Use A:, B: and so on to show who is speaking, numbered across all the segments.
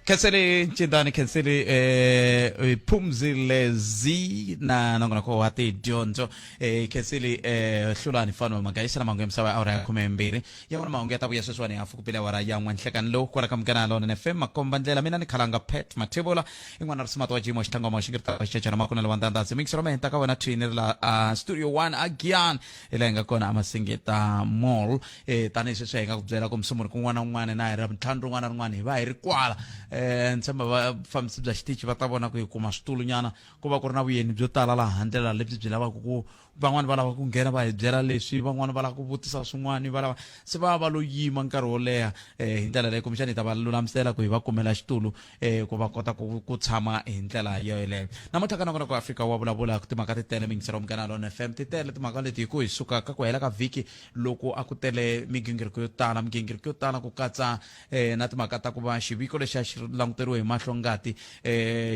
A: Khenseli Ncindani Khenseli Phumzile Z na nongonoko wa tidyondzo Khenseli Hlulani Fano Magayisa na mahungu ya misava ya awara ya 12 ya vona mahungu ya ta vuya sweswiwani hafu ku pele awara ya n'we nhlekani lowu kwala ka Munghana Lonene FM makomba ndlela mina ni khalanga Pat Mathebula i n'wana risimato wa Jimo Xitlangoma xingirita xicecana makunelo wa ndandasi mixero mehenta ka wena thwini ri la studio 1 a Giyani hi laha hi nga kona amasingita mall tanihi sweswi hi nga ku byela ku musumuri kun'wana na kun'wana na hi ra ntlhanu rin'wana na rin'wana hi va hi ri kwala ni tshemba vafambisi bya xitichi va ta vona ku hi kuma switulunyana ku va ku ri na vuyeni byo tala laha handle laha lebyi byi lavaka ku van'wani va lava ku nghena va hi byela leswi van'wani va lava ku vutisa swin'wana va lava se va va lo yima nkarhi wo leha hi ndlela leyi kumbexana hi ta va lulamisela ku hi va kumela xitulu ku va kota ku tshama hi ndlela yoyeleyo. Namuntlha ka nongonoko wa Afrika wa vulavula timhaka ti tele miyingiselo Munghana Lona FM ti tele timhaka leti hi ku hi suka ka ku hela ka vhiki loko a ku tele migingiriko yo tala migingiriko yo tala ku katsa na timhaka ta ku va xiviko lexi a xi languteriwe hi mahlo ngati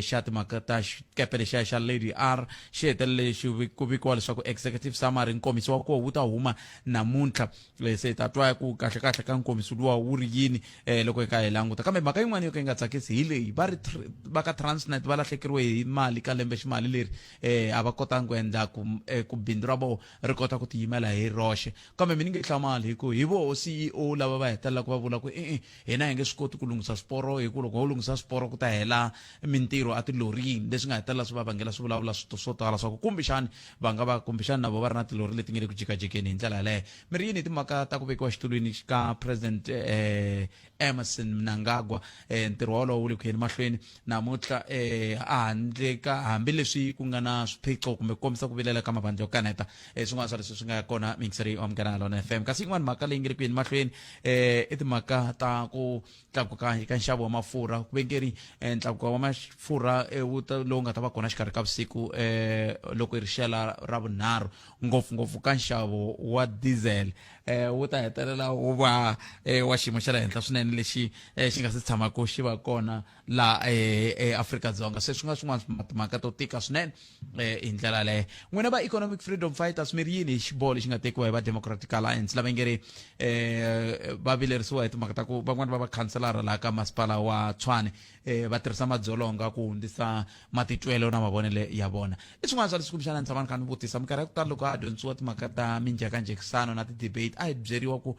A: xa timhaka ta xikepe lexiya xa Lady R xi hetelele xi ku vikiwa leswaku executive summary nkomiso wa koho wu ta huma namuntlha. Se hi ta twa ku kahle kahle ka nkomiso luwa wu ri yini loko hi ka hi languta. Kambe mhaka yin'wana yo ka yi nga tsakisi hi leyi va ri va ka Transnet va lahlekeriwe hi mali ka lembe ximali leri a va kotanga ku endla ku bindzu ra vona ri kota ku tiyimela hi roxe. Kambe mi ni nge hlamali hi ku hi voho CEO lava va hetelelaka va vula ku e-e hina hi nge swi koti ku lunghisa swiporo hi ku loko ho lunghisa swiporo ku ta hela mintirho atilorini leswi nga hetelela swi va vangela swi vulavula swito swo tala swa ku kumbexani va nga va kumbexani na vo va ri na tilori leti nga le ku jikajikeni hi ndlela yaleyo. Mi ri yini hi timhaka ta ku vekiwa xitulwini ka President Emmerson Mnangagwa? Ntirho wolowo wu le ku yeni mahlweni namuntlha a handle ka hambileswi ku nga na swiphiqo kumbe ku kombisa ku vilela ka mavandla yo kaneta swin'wana swa leswi swi nga kona miyingiseri wa Munghana Lona FM. Kasi yin'wana mhaka leyi nge le ku yeni mahlweni i timhaka ta ku tlakuka ka nxavo wa mafurha ku vengeri ntlakuka wa mafurha wu ta lowu nga ta va kona xikarhi ka vusiku loko yi ri xela ra vunharhu ngopfungopfu ka nxavo wa diesel wu ta hetelela wu va wa xiyimo xa le henhla swinene lexi xi nga se tshamaka xi va kona laha eAfrika-Dzonga. Se swi nga swin'wana timhaka to tika swinene hi ndlela yaleyo. N'wina va Economic Freedom Fighters mi ri yini hi xiboho lexi nga tekiwa hi va Democratic Alliance lava nge ri va vilerisiwa hi timhaka ta ku van'wani va vakhanselara laha ka masipala wa Tshwane va tirhisa madzolonga ku hundzisa matitwelo na mavonelo ya vona. I swin'wana swa leswi kumbexana ni tshama ni kha ni vutisa minkarhi ya ku tala loko a dyondzisiwa timhaka ta minjhekanjhekisano na ti-debate a hi byeriwa ku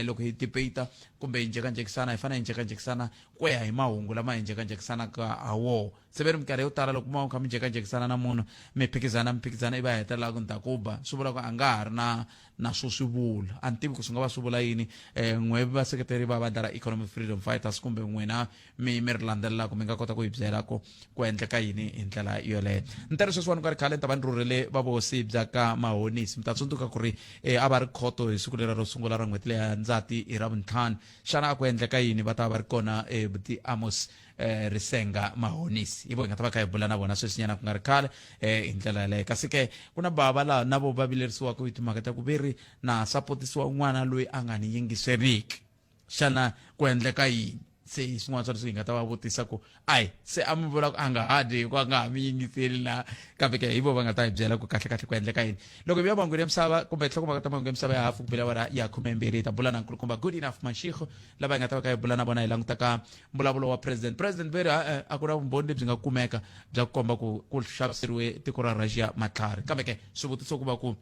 A: loko hi debate kumbe hi njhekanjhekisana hi fanele hi njhekanjhekisana ku ya hi mahungu lama hi njhekanjhekisanaka ha woho. Se ve ri minkarhi yo tala loko mo kha mi njhekanjhekisana na munhu mi phikizana mi phikizana ivi a hetelela ku ni ta ku ba swi vula ku a nga ha ri na na swo swi vula. A ni tivi ku swi nga va swi vula yini n'we vaseketeri va vandla ra Economic Freedom Fighters kumbe n'wina mi mi ri landzelelaka mi nga kota ku hi byela ku ku endleka yini hi ndlela yoleyo. Ni ta ri sweswiwani ku nga ri khale ni ta va ni rhurhele va vuhosi bya ka Mahonisi. Mi ta tsundzuka ku ri a va ri khoto hi siku leriya ro sungula ra n'hweti leya Ndzati hi Ravuntlhanu. Xana a ku endleka yini? Va ta va va ri kona buti Amos Risenga Mahonisi. Hi vo hi nga ta va kha hi bula na vona sweswinyana ku nga ri khale hi ndlela yaleyo. Kasi ke ku na bava laha na vo va vilerisiwaka hi timhaka ta ku ve ri na sapotisiwa n'wana loyi a nga ni yingiseriki. Xana ku endleka yini? Se hi swin'wana swa leswi hi nga ta va vutisa ku ayi se a mi vula ku a nga ha dyi hikuva a nga ha mi yingiseli na kambe ke hi vo va nga ta hi byela ku kahle kahle ku endleka yini. Loko hi vuya mahungwini ya misava kumbe nhlokomhaka ta mahungu ya misava ya hafu ku bile awara ya 12 hi ta bula na nkulukumba Good Enough Mashego lava hi nga ta va kha hi bula na vona hi languta ka mbulavulo wa president. President ve ri e-e a ku na vumbhoni lebyi nga kumeka bya ku komba ku ku xaviseriwe tiko ra Russia matlhari. Kambe ke swivutiso ku va ku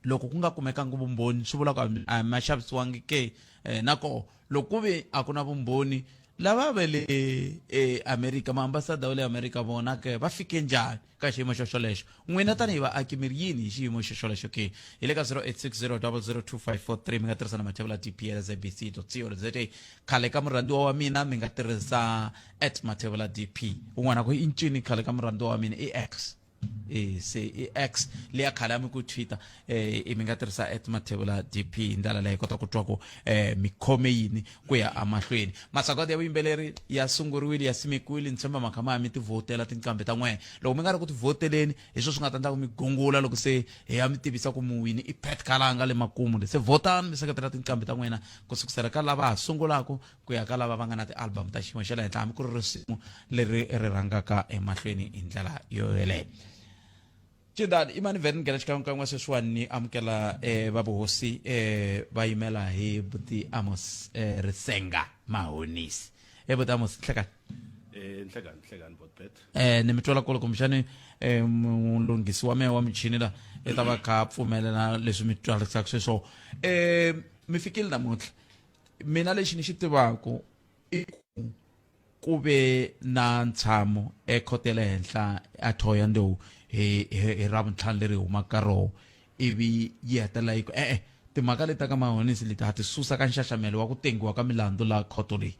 A: loko ku nga kumekanga vumbhoni swi vula ku a ma xavisiwangi ke? Na koho loko ku ve a ku na vumbhoni lava va le America maambasada wa le America vona ke va fike njhani ka xiyimo xo xolexo? N'wina tanihi vaaki mi ri yini hi xiyimo xo xolexo ke? Hi le ka 0860002543 mi nga tirhisa na mathevula dp@sabc.co.za. Khale ka murhandziwa wa mina mi nga tirhisa @mathevula dp. Un'wana ku i ncini khale ka murhandziwa wa mina i X. Se i X leya khale a mi ku Twitter mi nga tirhisa @mathevula dp hi ndlela leyi kota ku twa ku mi khome yini ku ya emahlweni. Masagwadi ya vuyimbeleri ya sunguriwile ya simekiwile ni tshemba ma kha ma ya mi tivhotela tinqambi ta n'wehe. Loko mi nga ri ku tivhoteleni hi swo swi nga ta endla ku mi gungula loko se hi ya mi tivisa ku muwini i Pat Kalanga le makumu le. Se vhotani mi seketela tinqambi ta n'wina ku sukusela ka lava ha sungulaka ku ya ka lava va nga na ti-album ta xiyimo xa le henhla hambi ku ri risimu leri ri rhangaka emahlweni hi ndlela yo yoleyo. Cindani imani vhele ni nghena xikan'wekan'we sweswiwani ni amukela va vuhosi va yimela hi buti Amos Risenga Mahonisi. Buti Amos, nhlekani.
B: Nhlekani, nhlekani Botbet.
A: Ni mi twela kule kumbexani mulunghisi wa mehe wa michini la i ta va kha pfumelela leswi mi twalisaka sweswo. Mi fikile namuntlha. Mina lexi ni xi tivaku i ku ku ve na ntshamo ekhoto ya le henhla a Thohoyandou hi hi Ravuntlhanu leri humaka ka roho ivi yi hetelela yi ku e-e timhaka leti ta ka Mahonisi leti ha ti susa ka nxaxamelo wa ku tengiwa ka milandzu la khoto leyi.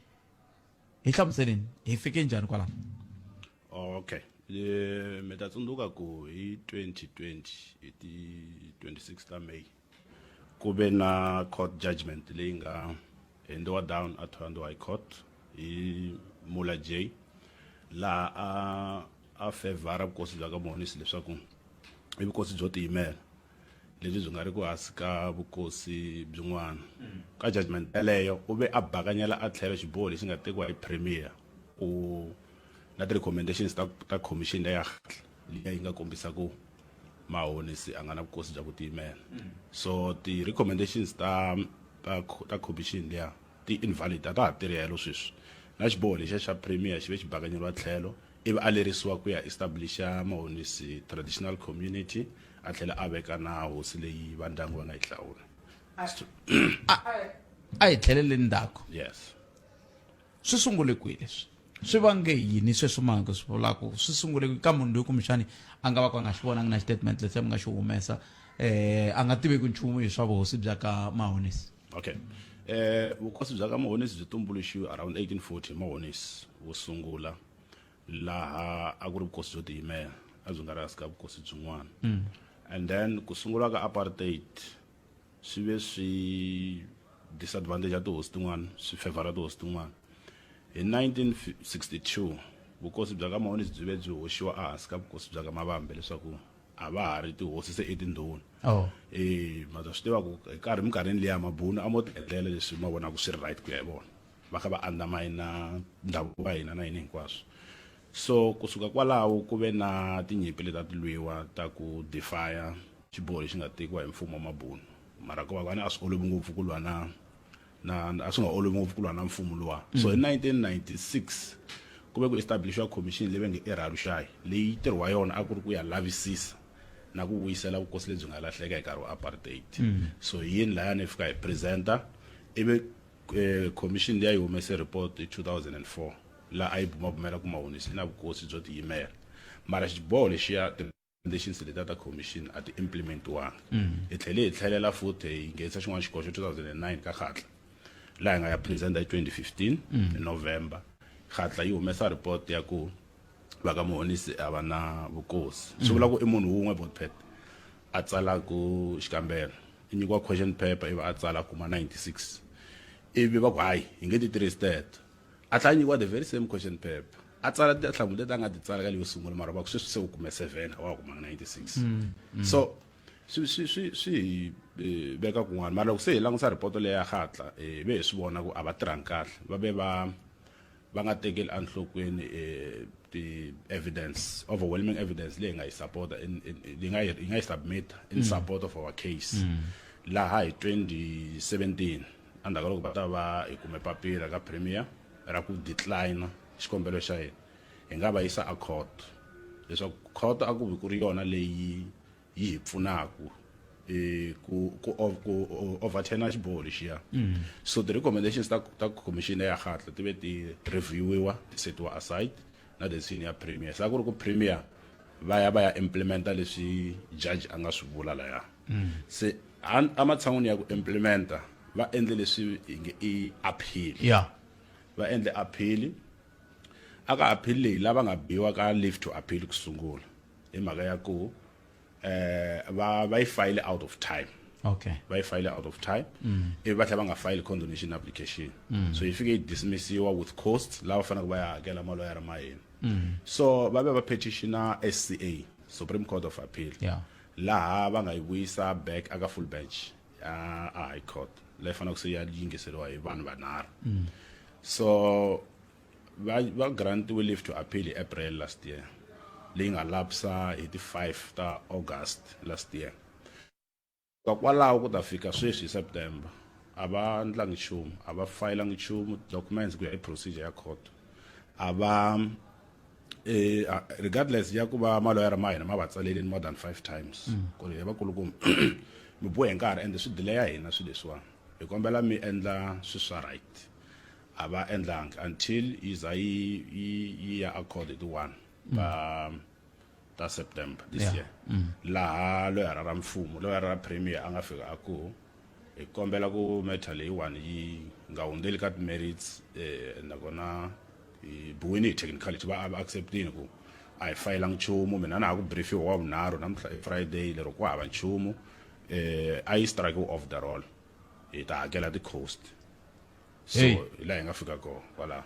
A: Hi hlamuseleni hi fike njhani kwalano?
B: Okay. Mi ta tsundzuka ku hi 2020 hi ti 26 ta May ku ve na court judgment leyi nga handiwa down a Thohoyandou High Court hi Mula J laha a a favor vukosi bya ka Mahonisi leswaku i vukosi byo tiyimela lebyi byi nga ri ku hansi ka vukosi byin'wana. Ka judgment yaleyo u ve a bakanyela a tlhelo xiboho lexi nga tekiwa hi premier ku na ti-recommendations ta commission leya liya yi nga kombisa ku Mahonisi a nga na vukosi bya ku tiyimela. So ti-recommendations ta commission liya ti invalid, a ta ha tirhi helo sweswi. Na xiboho lexiya xa premier xi ve xi bakanyeriwa tlhelo ivi a lerisiwa ku ya establisha Mahonisi traditional community a tlhela a veka na hosi leyi va ndyangu va nga yi hlawula.
A: A hi tlheleleni ndzhaku.
B: Yes.
A: Swi sungule kwihi leswi? Swi vange yini sweswo ma nga swi vulaka? Swi sungule kwihi ka munhu loyi kumbexani a nga va ku a nga xi vonangi na xitatimende lexi mi nga xi humesa a nga tiveki nchumu hi swa vuhosi bya ka Mahonisi?
B: Okay. Vukosi bya ka Mahonisi byi tumbuluxiwe around 1840 hi Mahonisi wo sungula laha a ku ri vukosi byo tiyimela a byi nga ri hansi ka vukosi byin'wana. And then ku sungula ka apartheid swi ve swi disadvantage ya tihosi tin'wana swi favor tihosi tin'wana. Hi 1962 vukosi bya ka Mahonisi byi ve byi hoxiwa ehansi ka vukosi bya ka Mavambe leswaku a va ha ri tihosi se i tindhuna. Ma ta swi tiva ku hi nkarhi minkarhini liya mabunu a mo ti endlela leswi ma vonaka swi ri right ku ya hi vona va kha va undermine ndhavuko wa hina na yini hinkwaswo. So kusuka kwalaho ku ve na tinyimpi leti a ti lwiwa ta ku defy xiboho lexi nga tekiwa hi mfumo wa mabunu. Mara ko va a swi olovi ngopfu ku lwa na na a swi nga olovi ngopfu ku lwa na mfumo luwa. So hi 1996 ku ve ku establishiwa commission leyi va nge i Ralushayi leyi ntirho wa yona a ku ri ku ya lavisisa na ku vuyisela vukosi lebyi nga lahleka hi nkarhi wa apartheid. So hi yini lahayani hi fika hi presenter ivi commission liya yi humese report hi 2004 laha a yi bumabumela ku Mahonisi i na vukosi byo tiyimela. Mara xiboho lexiya recommendations letiya ta commission a ti implementiwanga. Hi tlhele hi tlhelela futhi hi nghenisa xin'wana xikoxo 2009 ka Kgatla laha hi nga ya presenta hi 2015 hi November. Kgatla yi humesa report ya ku va ka Mahonisi a va na vukosi. Swi vula ku i munhu wun'we Botpet a tsalaku xikambelo i nyikiwa question paper ivi a tsala kuma 96 ivi va ku hayi hi nge ti tirhisi teto. A tlhela a nyikiwa the very same question paper a tsala tinhlamulo leti a nga ti tsala ka leyo sungula mara va ku sweswi se u kume 7 a wa ha kumanga 96. So swi swi swi swi hi veka kun'wana mara loko se hi langutisa report leyi ya Kgatla hi ve hi swi vona ku a va tirhangi kahle va ve va va nga tekeli enhlokweni ti evidence overwhelming evidence leyi nga yi support in, in, leyi nga yi nga yi submit in support of our case. Laha hi 2017 endzhaku ka loko va ta va hi kume papila ka premier ra ku decline xikombelo xa hina hi nga va yisa a court leswaku court a ku vi ku ri yona leyi yi hi pfunaku ku ku ku overturn xiboho lexiya. So the recommendations ta commission ya Kgatla ti ve ti reviewiwa ti setiwa aside na decision ya premier. Se a ku ri ku premier va ya va ya implementa leswi judge a nga swi vula laya. Se ematshan'wini ya ku implementa va endle leswi hi nge i appeal. Va endle appeal. A ka appeal leyi lava nga biwa ka leave to appeal ku sungula hi mhaka ya ku va va yi file out of time. Va yi file out of time. Ivi va tlhela va nga file condonation application. So yi fike yi dismissiwa with costs lava faneleke va ya hakela maloyara ma hina. So va ve va petitiona SCA, Supreme Court of Appeal. Laha va nga yi vuyisa back aka full bench ya a High Court leyi faneleke se ya yingiseriwa hi vanhu vanharhu. So va va grantiwe leave to appeal hi April last year. Leyi nga lapsa hi ti 5 ta August last year. Ka kwalaho ku ta fika sweswi hi September a va ndlangi nchumu, a va fayilangi nchumu documents ku ya hi procedure ya court. A va eh, regardless ya ku va maloyara ma hina ma va tsalelini more than 5 times ku ri vakulukumba mi bohe nkarhi ende swi delaya hina swilo leswiwani hi kombela mi endla swilo swa right a va endlangi until yi za yi yi yi ya accord hi ti 1 ta ta September this year laha loyara ra mfumo loyara ra premier a nga fika a ku hi kombela ku matter leyiwani yi nga hundzeli ka ti-merits eh, nakona hi buwini hi technicality va va acceptini ku a hi fayilangi nchumu mina na ha ku briefiwa wa vunharhu namuntlha i Friday lero ku hava nchumu eh a yi strike off the roll hi ta hakela ti-cost so
A: Hey.
B: hi laha hi nga fika kona kwalaho.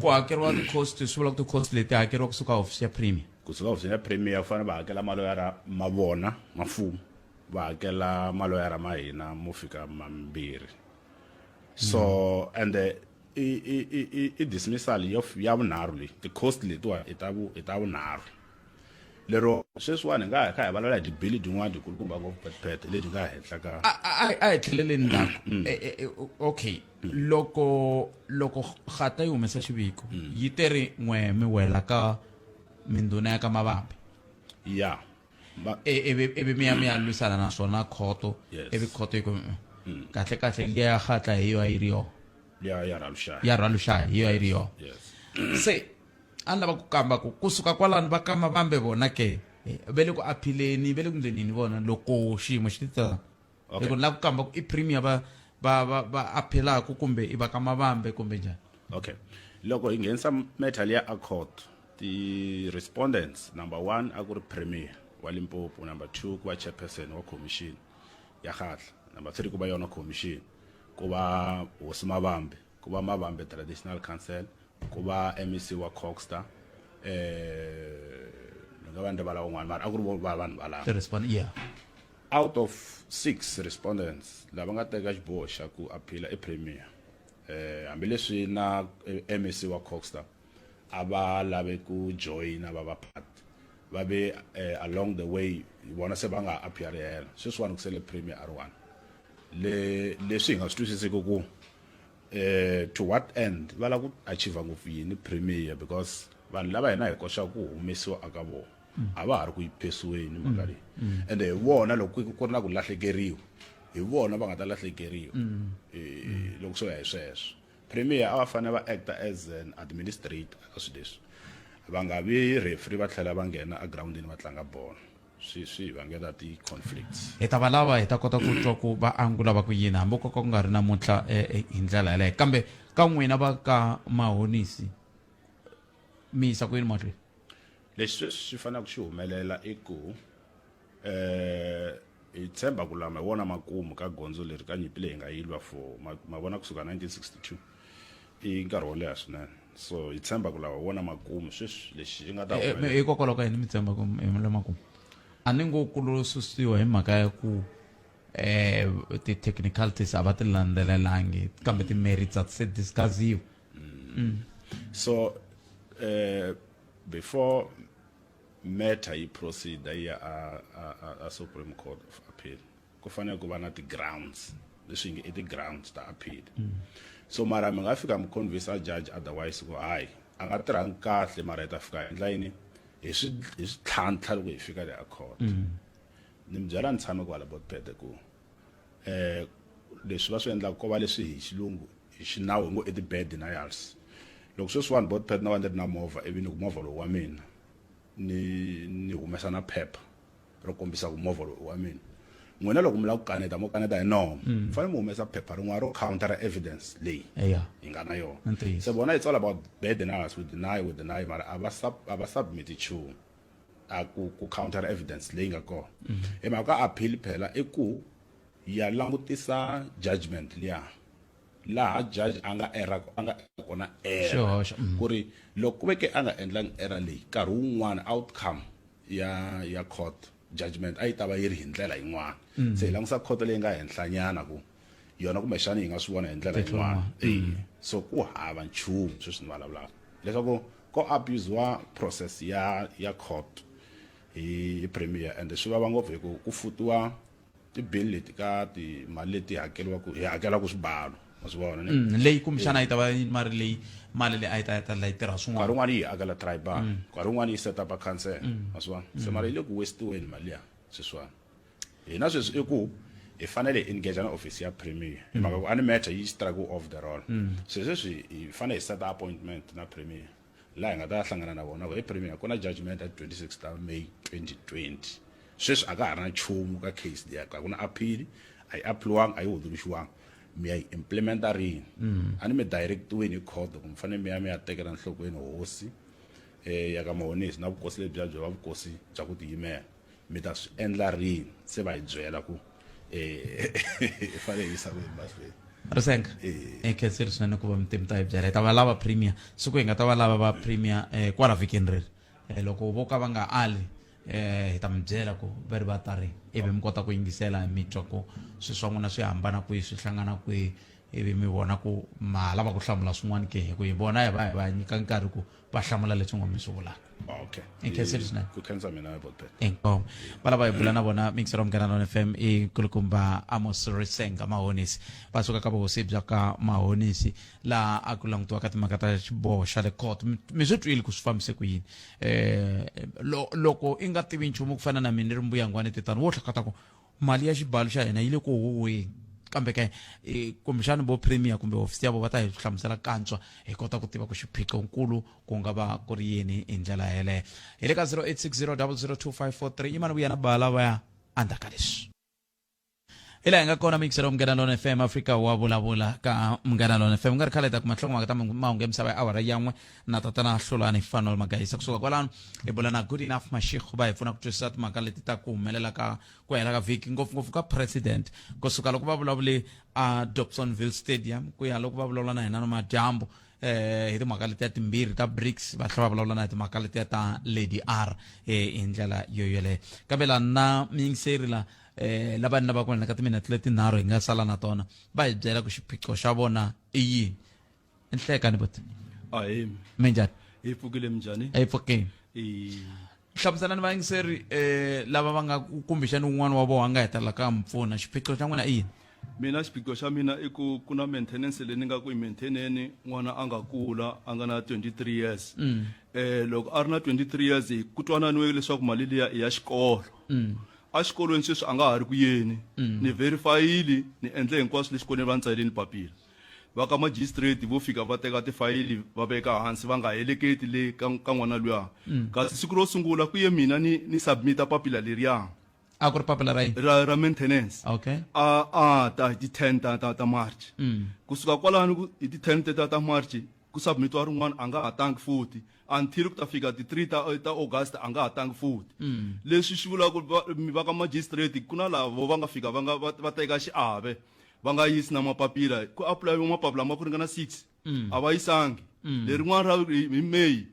A: Ku hakeriwa ti-cost swi vula ku ti-cost leti hakeriwa kusuka hofisi ya premier?
B: Kusuka hofisini ya premier ku fanele va hakela maloyara ma vona ma mfumo, va hakela maloyara ma hina mo fika mambirhi. So ende i i i i i dismissal yo ya vunharhu leyi, ti-cost letiwa i ta vu i ta vunharhu. Lero sweswiwani hi nga ha kha hi vulavula hi tibili tin'wana tikulukumba ngopfu petpet leti nga henhla ka
A: a a hi tlheleleni ndzhaku. Okay, loko loko gata yi humesa xiviko yi te ri n'we mi wela ka mindhuna ya ka Mavambe.
B: Ya.
A: Ivi ivi mi ya mi ya lwisana na swona khoto. Ivi khoto yi ku kahle kahle ya gatla hi yo a yi ri yona.
B: Ya ya Rhaluxaya.
A: Ya Rhaluxaya hi yo a yi ri yona.
B: Yes.
A: Se a ni lava ku kamba ku kusuka kwalano va ka Mavambe vona ke ve le ku aphileni ve le ku ndleni vona loko xiyimo xi ta.
B: Okay.
A: Loko ni lava ku kamba ku i premier va va va va aphilaka kumbe i va ka Mavambe kumbe njhani.
B: Okay. Loko hi nghenisa matter liya a court ti respondents number 1 a ku ri premier wa Limpopo, number 2 ku va chairperson wa commission ya Kgatla, number 3 ku va yona commission, ku va Hosi Mavambe, ku va Mavambe Traditional Council, ku va MEC wa Cogstar, eh ni nga va ni rivala un'wana mara a ku ri vo va vanhu valavo.
A: Ti respond yeah.
B: Out of 6 respondents lava nga teka xiboho xa ku appeal i premier. Hambileswi na MEC wa Cogstar a va lave ku joyina va va part va ve along the way vona se va nga appear hela sweswiwani ku sele premier a ri one. Le leswi hi nga swi twisiseki ku to what end va lava ku achieve ngopfu yini premier because vanhu lava hina hi koxaka ku humesiwa aka vona a va ha ri ku yi phesiweni mhaka leyi ende hi vona loko ku ri na ku lahlekeriwa hi vona va nga ta lahlekeriwa loko swo ya hi sweswo. Premier a va fanele va acta as an administrator ka swilo leswi, va nga vi referee va tlhela va nghena egroundini va tlanga bolo. Swi swi hi vangela ti-conflicts.
A: Hi ta va lava hi ta kota ku twa ku va angula va ku yini hambi ko ka ku nga ri namuntlha hi ndlela yaleyo, kambe ka n'wina va ka Mahonisi mi yisa ku yini mahlweni?
B: Lexi sweswi xi faneleke xi humelela i ku hi tshemba ku lama hi wona makumu ka gondzo leri ka nyimpi leyi hi nga yi lwa for ma vona kusuka 1962 i nkarhi wo leha swinene, so hi tshemba ku lawa hi wona makumu sweswi lexi xi nga ta humelela.
A: Hikokwalaho ka yini mi tshemba ku hi le makumu? A ni ngo ku lo susiwa hi mhaka ya ku ti-technicalities a va ti landzelelangi kambe ti-merits a ti se discussiwa.
B: So before matter yi proceed yi ya a Supreme Court of Appeal ku fanele ku va na ti-grounds leswi nge i ti-grounds ta appeal. So mara mi nga fika mi convince a judge otherwise ku hayi a nga tirhangi kahle mara hi ta fika hi endla yini hi swi hi swi tlhantlha loko hi fika le a court. Ni mi byela ni tshame kwala Botpete ku leswi va swi endlaka ko va leswi hi xilungu hi xinawu hi ngo i ti-bad denials. Loko sweswiwani Botpete na va ni ri na movha ivi ni ku movha lowu wa mina ni ni humesa na phepha ro kombisa ku movha lowu wa mina, n'wina loko mi lava ku kaneta mo kaneta hi nomo, mi fanele mi humesa phepha rin'wana ro counter evidence leyi hi nga na yona. Se vona it's all about bad denials, we deny, we deny, mara a va sub, a va submit nchumu a ku ku counter evidence leyi nga kona. Hi mhaka appeal phela i ku ya langutisa judgment liya laha judge a nga error a nga kona error
A: Xihoxo,
B: ku ri loko ku veke a nga endlangi error leyi nkarhi wun'wana outcome ya ya court judgment a yi ta va yi ri hi ndlela yin'wana. Se hi langutisa court leyi nga henhlanyana ku yona kumbexana yi nga swi vona hi ndlela
A: Tihlo
B: yin'wana.
A: rin'wana.
B: So ku hava nchumu sweswi ni vulavulaka leswaku Ko abusiwa process ya ya court hi hi premier and swi vava ngopfu hi ku ku futiwa ti-bill leti ka timali leti hakeriwaka hi hakelaka swibalo ma swi vona ne
A: Mm, leyi kumbexana yi ta va yi mali leyi mali leyi a yi ta ta la yi tirha swin'wana
B: nkarhi wun'wana yi hi akela tribal nkarhi wun'wana yi set up a council ma swi vona se mara yi le ku wastiweni mali liya sweswiwani hina sweswi i ku hi fanele hi engage na office ya premier hi mhaka ku a ni matter yi strike off the roll se sweswi hi fanele hi set appointment na premier laha hi nga ta hlangana na vona ku hey premier ku na judgment at 26 ta May 2020 sweswi a ka ha ri na nchumu ka case liya a ku na appeal a yi appeal-iwanga a yi hundzuluxiwanga mi ya yi implementa rini a ni mi directiweni hi court ku mi fanele mi ya mi ya tekela nhlokweni hosi ya ka Mahonisi na vukosi lebyiya byo va vukosi bya ku tiyimela mi ta swi endla rini se va hi byela ku hi fanele hi yisa ku emahlweni
A: Risenga i khensile swinene ku va mi ta hi byela hi ta va lava premier siku hi nga ta va lava va premier kwala vhikini reri loko vo ka va nga ali hi ta mi byela ku va ri va ta rini ivi mi kota ku yingisela mi twa ku swi swa n'wina swi hambana kwihi swi hlangana kwihi ivi mi vona ku ma ha lava ku hlamula swin'wana ke hi ku hi vona hi va hi va nyika nkarhi ku va hlamula leswi ngo mi swi vulaka
B: okay
A: I khensile swinene.
B: Ku khensa mina Botpet.
A: Inkomu va lava hi bula na vona mixer wa Munghana Lonene FM i nkulukumba Amos Risenga Mahonisi va suka ka vuhosi bya ka Mahonisi laha a ku langutiwaka timhaka ta xiboho xa le court mi swi twile ku swi fambise ku yini loko i nga tivi nchumu ku fana na mina ni ri mbuyangwani titani wo hleketa ku mali ya xibalo xa hina yi le ku huhweni kambe ke kumbexani vo premier kumbe hofisi ya vo va ta hi hlamusela kantswa hi kota ku tiva ku xiphiqo nkulu ku nga va ku ri yini hi ndlela yeleyo hi le ka 0860 002543 yimani vuya na bala va ya endzhaku ka leswi hi laha hi nga kona mixer wa Munghana Lonene FM Afrika wa vulavula ka Munghana Lonene FM ku nga ri khale hi ta kuma nhlokomhaka ta mahungu ya misava ya awara yan'we na tatana Hlulani Fanol Magayisa kusuka kwalano hi bula na Good Enough Mashego va hi pfuna ku twisisa timhaka leti ta ku humelela ka ku hela ka vhiki ngopfungopfu ka president kusuka loko va vulavule a Dobsonville Stadium ku ya loko va vulavula na hina namadyambu hi timhaka letiya timbirhi ta BRICS va tlhela va vulavula na hi timhaka letiya ta Lady R hi ndlela yo yoleyo kambe la na muyingiseri la lava ni lavaka ku ka timinete letinharhu hi nga sala na tona va hi byela ku xiphiqo xa vona i yini nhlekani buti
C: Ahee.
A: Minjhani?
C: Hi pfukile minjhani?
A: Hi pfukile. Hlamuselani vayingiseri lava va nga kumbexani un'wana wa vona a nga hetelela ka mi pfuna xiphiqo xa n'wina i yini?
C: Mina xiphiqo xa mina i ku ku na maintenance leyi ni nga ku yi maintaineni n'wana a nga kula a nga na 23 years. Loko a ri na 23 years ku twananiwe leswaku mali liya i ya xikolo. Exikolweni sweswi a nga ha ri ku yeni. Ni verifyile ni endle hinkwaswo le xikolweni va ni tsalelini papila. Va ka magistrate vo fika va teka tifayili va veka hansi va nga heleketi le ka ka n'wana luya. Kasi siku ro sungula ku ye mina ni ni submit-a papila leriya.
A: A ku ri papila ra yini?
C: Ra ra maintenance.
A: Okay.
C: A a ta hi ti 10 ta ta ta March. Kusuka kwalano ku hi ti 10 ta ta March ku submit-iwa rin'wana a nga ha tangi futhi until ku ta fika ti 3 ta ta August a nga ha tangi futhi. Leswi swi vulaka ku va va ka magistrate ku na lavo va nga fika va nga va teka xiave va nga yisi na mapapila ku apulayiwe mapapila ma ku ringana 6 a va yisangi. Lerin'wana ra hi May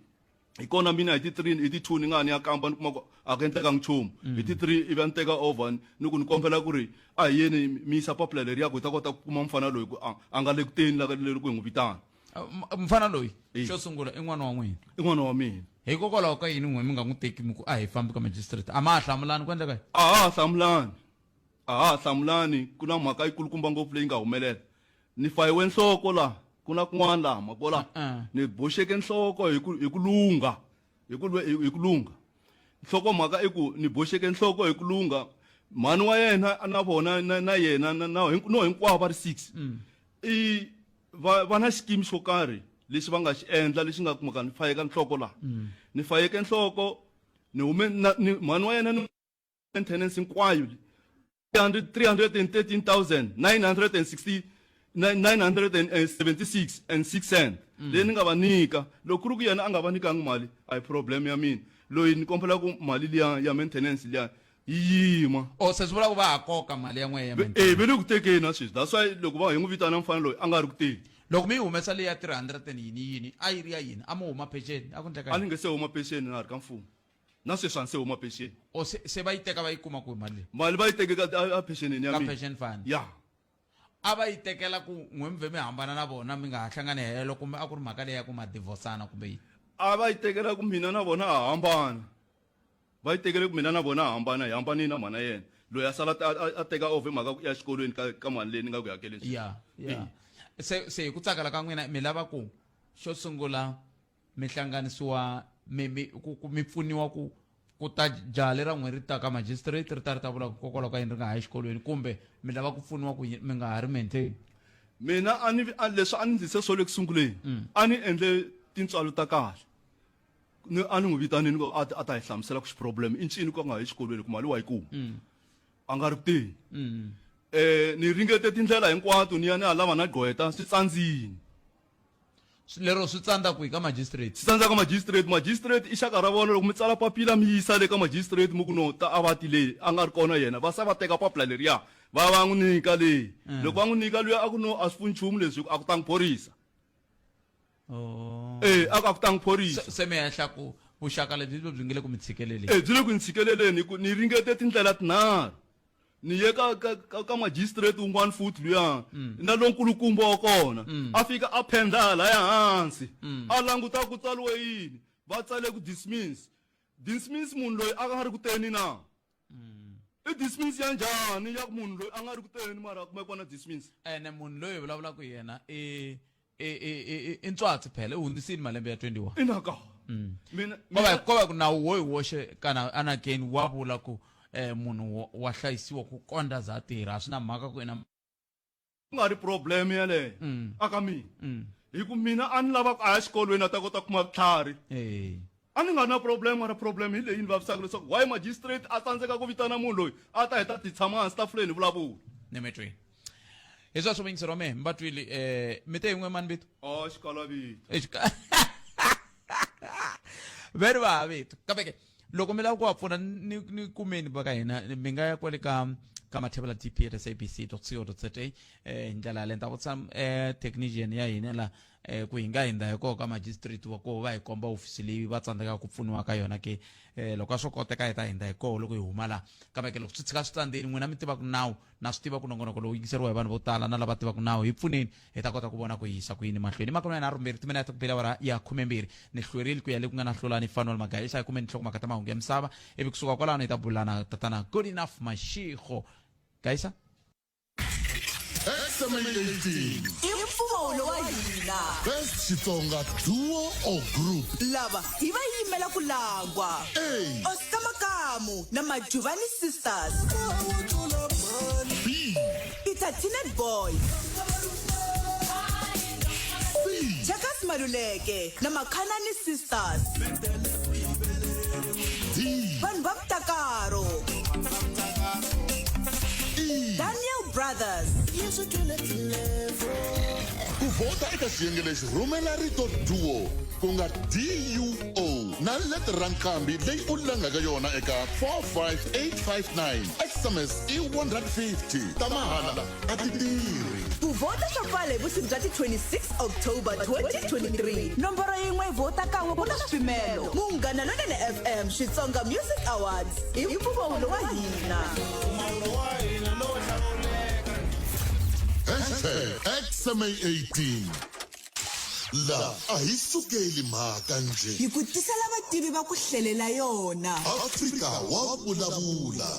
C: hi kona mina hi ti 3 hi ti 2 ni nga ni ya kamba ni kuma ku a ku endlekangi nchumu hi ti 3 ivi a ni teka over ni ku ni kombela ku ri a hi yeni mi yisa papila leri ya ku hi ta kota ku kuma mufana loyi ku a nga le ku teni la leri ku hi n'wi vitana.
A: Mufana loyi xo sungula i n'wana wa n'wina?
C: I n'wana wa mina.
A: Hikokwalaho ka yini n'we mi nga n'wi teki mi ku a hi fambi ka magistrate a ma ha hlamulani ku endleka yini?
C: A ha hlamulani a ha hlamulani ku na mhaka yikulukumba ngopfu leyi nga humelela. Ni fayiwe nhloko la ku na kun'wana laha mako la ni boxeke nhloko hi ku hi ku lungha hi ku hi ku lungha nhlokomhaka i ku ni boxeke nhloko hi ku lungha mhani wa yena na vona na, na yena na, na no hinkwavo va ri 6 i va va na xikimi xo karhi lexi va nga xi endla lexi nga kumaka ni fayeka nhloko laha ni fayeke nhloko ni hume na ni mhani wa yena ni maintenance hinkwayo 313,960 976 and 6 cent leyi ni nga va nyika loko ku ri ku yena a nga va nyikangi mali a hi problem ya mina loyi ni kombela ku mali liya ya maintenance liya yi yima.
A: O se swi vula ku va ha koka mali ya n'wehe ya
C: maintenance? Eh, ve le ku tekeni na sweswi that's why loko va hi n'wi vitana mufana loyi a nga ri ku teni.
A: Loko mi yi humesa leya 300 and yini yini a yi ri ya yini a mi huma peceni a ku endleka
C: A ni nge se huma peceni na ha ri ka mfumo na sweswi a ni se huma peceni.
A: O se se va yi teka va yi kuma kwihi mali leyi?
C: Mali va yi teke ka a pensioneni ya
A: Ka
C: mina.
A: pension fund.
C: Ya.
A: A va yi tekela ku n'we mi vhe mi hambana na vona mi nga ha hlangani helo kumbe a ku ri mhaka leyi ya ku ma divorce-ana kumbe yini?
C: A va yi tekela ku mina na vona ha hambana. Va yi tekele ku mina na vona ha hambana, hi hambanile na mhana yena. Loyi a sala a teka over hi mhaka ku ya xikolweni ka ka mali leyi ni nga ku hakeleni sweswi.
A: Ya, ya. Se hi ku tsakela ka n'wina mi lava ku xo sungula mi hlanganisiwa mi mi ku ku mi pfuniwa ku ku ta jaha lera n'we ri ta ka magistrate ri ta ri ta vula ku kokwalaho ka yini ri nga ha yi xikolweni kumbe mi lava ku pfuniwa ku mi nga ha ri maintain.
C: Mina a ni a leswi a ni ndlise swo le ku sunguleni a ni endle tintswalo ta kahle. Ni a ni n'wi vitanini ku a ta hi hlamusela ku xiproblem i ncini ku a nga ha yi xikolweni ku mali wa yi kuma. A nga ri ku teni. Ni ringete tindlela hinkwato ni ya ni ya lava na gqweta swi tsandzini.
A: Lero swi tsandza kwihi ka magistrate?
C: Swi tsandza ka magistrate. Magistrate i xaka ra vona loko mi tsala papila mi yisa le ka magistrate mi ku no ta a va ti le a nga ri kona yena va sa va teka papila leriya va va n'wi nyika le. Loko va n'wi nyika luya a ku no a swi pfuni nchumu leswi a ku tangi phorisa.
A: Oh.
C: Eh a ku a ku tangi phorisa.
A: Se mi hehla ku vuxaka lebyi byi nge le ku mi tshikeleleni.
C: Eh byi le ku ni tshikeleleni hi ku ni ringete tindlela tinharhu. Ni ye ka ka ka, ka magistrate un'wana futhi luya mm. na lonkulukumba wa kona mm. a fika a phendla laya hansi mm. a languta ku tsariwe yini va tsale ku dismiss dismiss munhu loyi a nga ri ku teni na mm. i dismiss ya njhani ya ku munhu loyi a nga ri ku teni mara a kumeka na dismiss
A: ene munhu loyi hi vulavulaka hi yena i i ntswatsi phela i hundzisini malembe ya 21
C: inaka
A: mina kova kova ku nawu wo hi woxe kana anakeni wa vula ku eh munhu wa hlayisiwa ku kondza za tirha a swi na mhaka ku ina
C: ku nga ri problem yeleyo aka mina hi ku mina a ni lava ku a ya xikolweni a ta kota ku kuma vutlhari
A: eh
C: a ni nga na problem mara problem hi leyi ni vavisaka leswaku why magistrate a tsandzeka ku vitana munhu loyi a ta hi ta ti tshama hansi tafuleni hi vulavula
A: ni mi twile hi sweswo muyingiseri wa mehe mi va twile eh mi te yin'we mani vito
C: o xikolo vito
A: Veri va vito kambe ke loko mi lava ku va pfuna ni ni kumeni va ka hina mi nga ya kwale ka ka mathebela dp at sabc co za hi ndlela yaleyo ni ta vutisa technician ya hina la eh, ku hi nga hindza hi koho ka magistrate wa koho va hi komba hofisi leyi va tsandzekaka ku pfuniwa ka yona ke eh, loko a swo koteka hi ta hindza hi koho loko hi huma laha kambe ke loko swi tshika swi tsandzeni n'wina mi tivaka nawu na swi tiva ku nongonoko lowu yingiseriwa hi vanhu vo tala na lava tivaka nawu hi pfuneni hi ta kota ku vona ku yisa ku yini mahlweni makume nharhu mbirhi timinete ku bela awara ya khumembirhi ni hlwerile ku ya le ku nga na hlulani fanuel magayisa hi kumeni nhlokomhaka ta mahungu ya misava ivi kusuka kwalano hi ta bulana tatana good enough mashikho gayisa
D: SMA 18.
E: I mpfumawulo wa hina.
D: Best Xitsonga Duo or Group.
E: Lava hi va yimela ku langwa.
D: A.
E: Oscar Makamu na Majuvani Sisters.
D: B.
E: Peter Tinet Boys.
D: C.
E: Checkers Maluleke na Makhanani Sisters.
D: D.
E: Vanhu va Mutakaro.
D: E.
E: Daniel Brothers.
D: Ku vhota eka xiyenge lexi rhumela rito duo ku nga DUO na letere ra nqambi leyi u langaka yona eka 45859 SMS i 150 ta mahala a ti tirhi.
E: Ku vhota swa pfala hi vusiku bya ti 26 October 2023. Nomboro yin'we yi vhota kan'we ku na swipimelo. Munghana Lonene FM Xitsonga Music Awards i mpfumawulo wa hina.
D: Hashtag XMA18 La a hi sukeli mhaka njhe.
E: Hi ku tisela vativi va ku hlelela yona.
D: Afrika wa vulavula.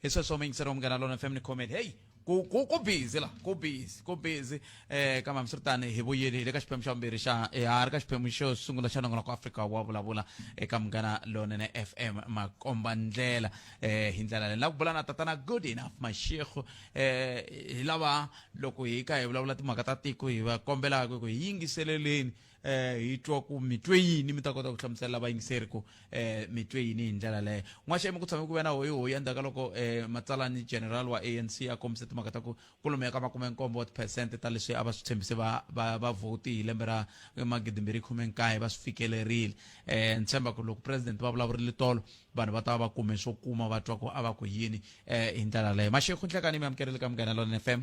A: Hi sweswo muyingiseri wa Munghana Lona FM ni khomeni heyi ku ku ku busy la ku busy ku busy eh kambe hambiswiritano hi vuyeli hi le ka xiphemu xa vumbirhi xa eh, ha ri ka xiphemu xo sungula xa nongonoko Afrika wa vulavula eka Munghana Lonene FM makomba ndlela eh hi ndlela leyi la ku bula na tatana Good Enough Mashego eh hi lava loko hi ka hi vulavula timhaka ta tiko hi va kombelaka ku hi yingiseleleni eh hi twa ku mi twe yini mi ta kota ku hlamusela vayingiseri ku eh mi twe yini hi ndlela leyo n'waxemu ku tshame ku ve na hoyihoyi endzhaku ka loko eh matsalani general wa ANC a kombise timhaka ta ku kwalomuya ka makumenkombo wa tiphesente ta leswi a va swi tshembise va va vavhoti hi lembe ra magidimbirhi khume nkaye va swi fikelerile eh ni tshemba ku loko president va vulavurile tolo vanhu va ta va va kume swo kuma va twa ku a va ku yini eh hi ndlela leyo maxekhu nhlekani mi amukerile ka Munghana Lonene FM.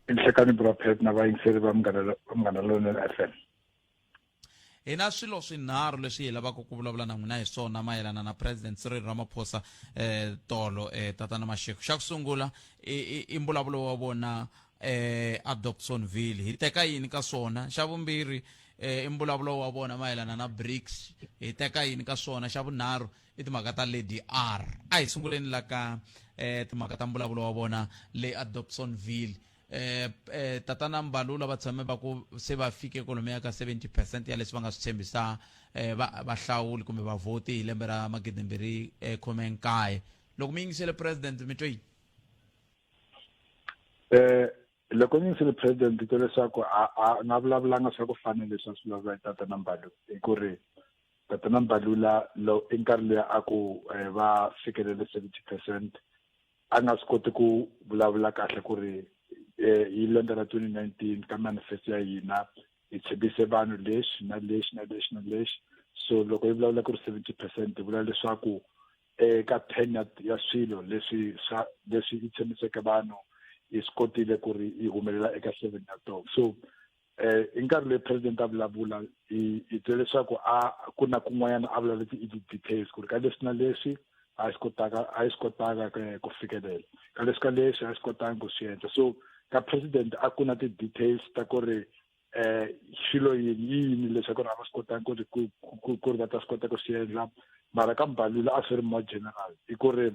F: Nhlekani bra Pet na vayingiseri va Munghana Lonene FM.
A: Hi na swilo swinharhu leswi hi lavaka ku vulavula na n'wina hi swona mayelana na President Cyril Ramaphosa eh, tolo eh, tatana Mashego. Xa ku sungula i, i, i mbulavulo wa vona eh aDobsonville hi teka yini ka swona xa vumbirhi eh i mbulavulo wa vona mayelana na BRICS hi teka yini ka swona xa vunharhu i timhaka ta Lady R a hi sunguleni la ka eh timhaka ta mbulavulo wa vona le aDobsonville eh, eh tatana Mbalula va tshame va ku se va fike kwalomuya ka 70% ya leswi va nga swi tshembisa eh, va vahlawuli kumbe vavhoti hi lembe ra magidimbirhi eh, khume nkaye loko mi yingisele president mi twe yini
F: eh loko ni yingisele president twe leswaku a a nga vulavulanga swa ku fana leswi a swi vulavula hi tatana Mbalula hi ku ri tatana Mbalula lo i nkarhi luya a ku eh, va fikelele 70% a nga swi koti ku vulavula kahle ku ri eh, hi lembe ra 2019 ka manifesto ya hina hi tshembise vanhu lexi na lexi na lexi na lexi so loko hi vulavula ku ri 70% hi vula leswaku eka 10 ya, ya swilo leswi swa leswi yi tshembiseke vanhu hi swi kotile ku ri yi humelela eka 7 ya tona so eh hi nkarhi loyi president a vulavula hi hi twe leswaku a ku na kun'wanyana a vulavula i ti-details ku ri ka leswi na leswi a swi kotaka a yi swi kotaka ku fikelela ka leswi ka leswi a swi kotanga ku swi endla so ka president a ku na ti-details ta ku ri eh swilo yini yini leswaku ri a va swi kotanga ku ri ku ri va ta swi kota ku swi endla mara ka Mbalula a swi ri more general i ku ri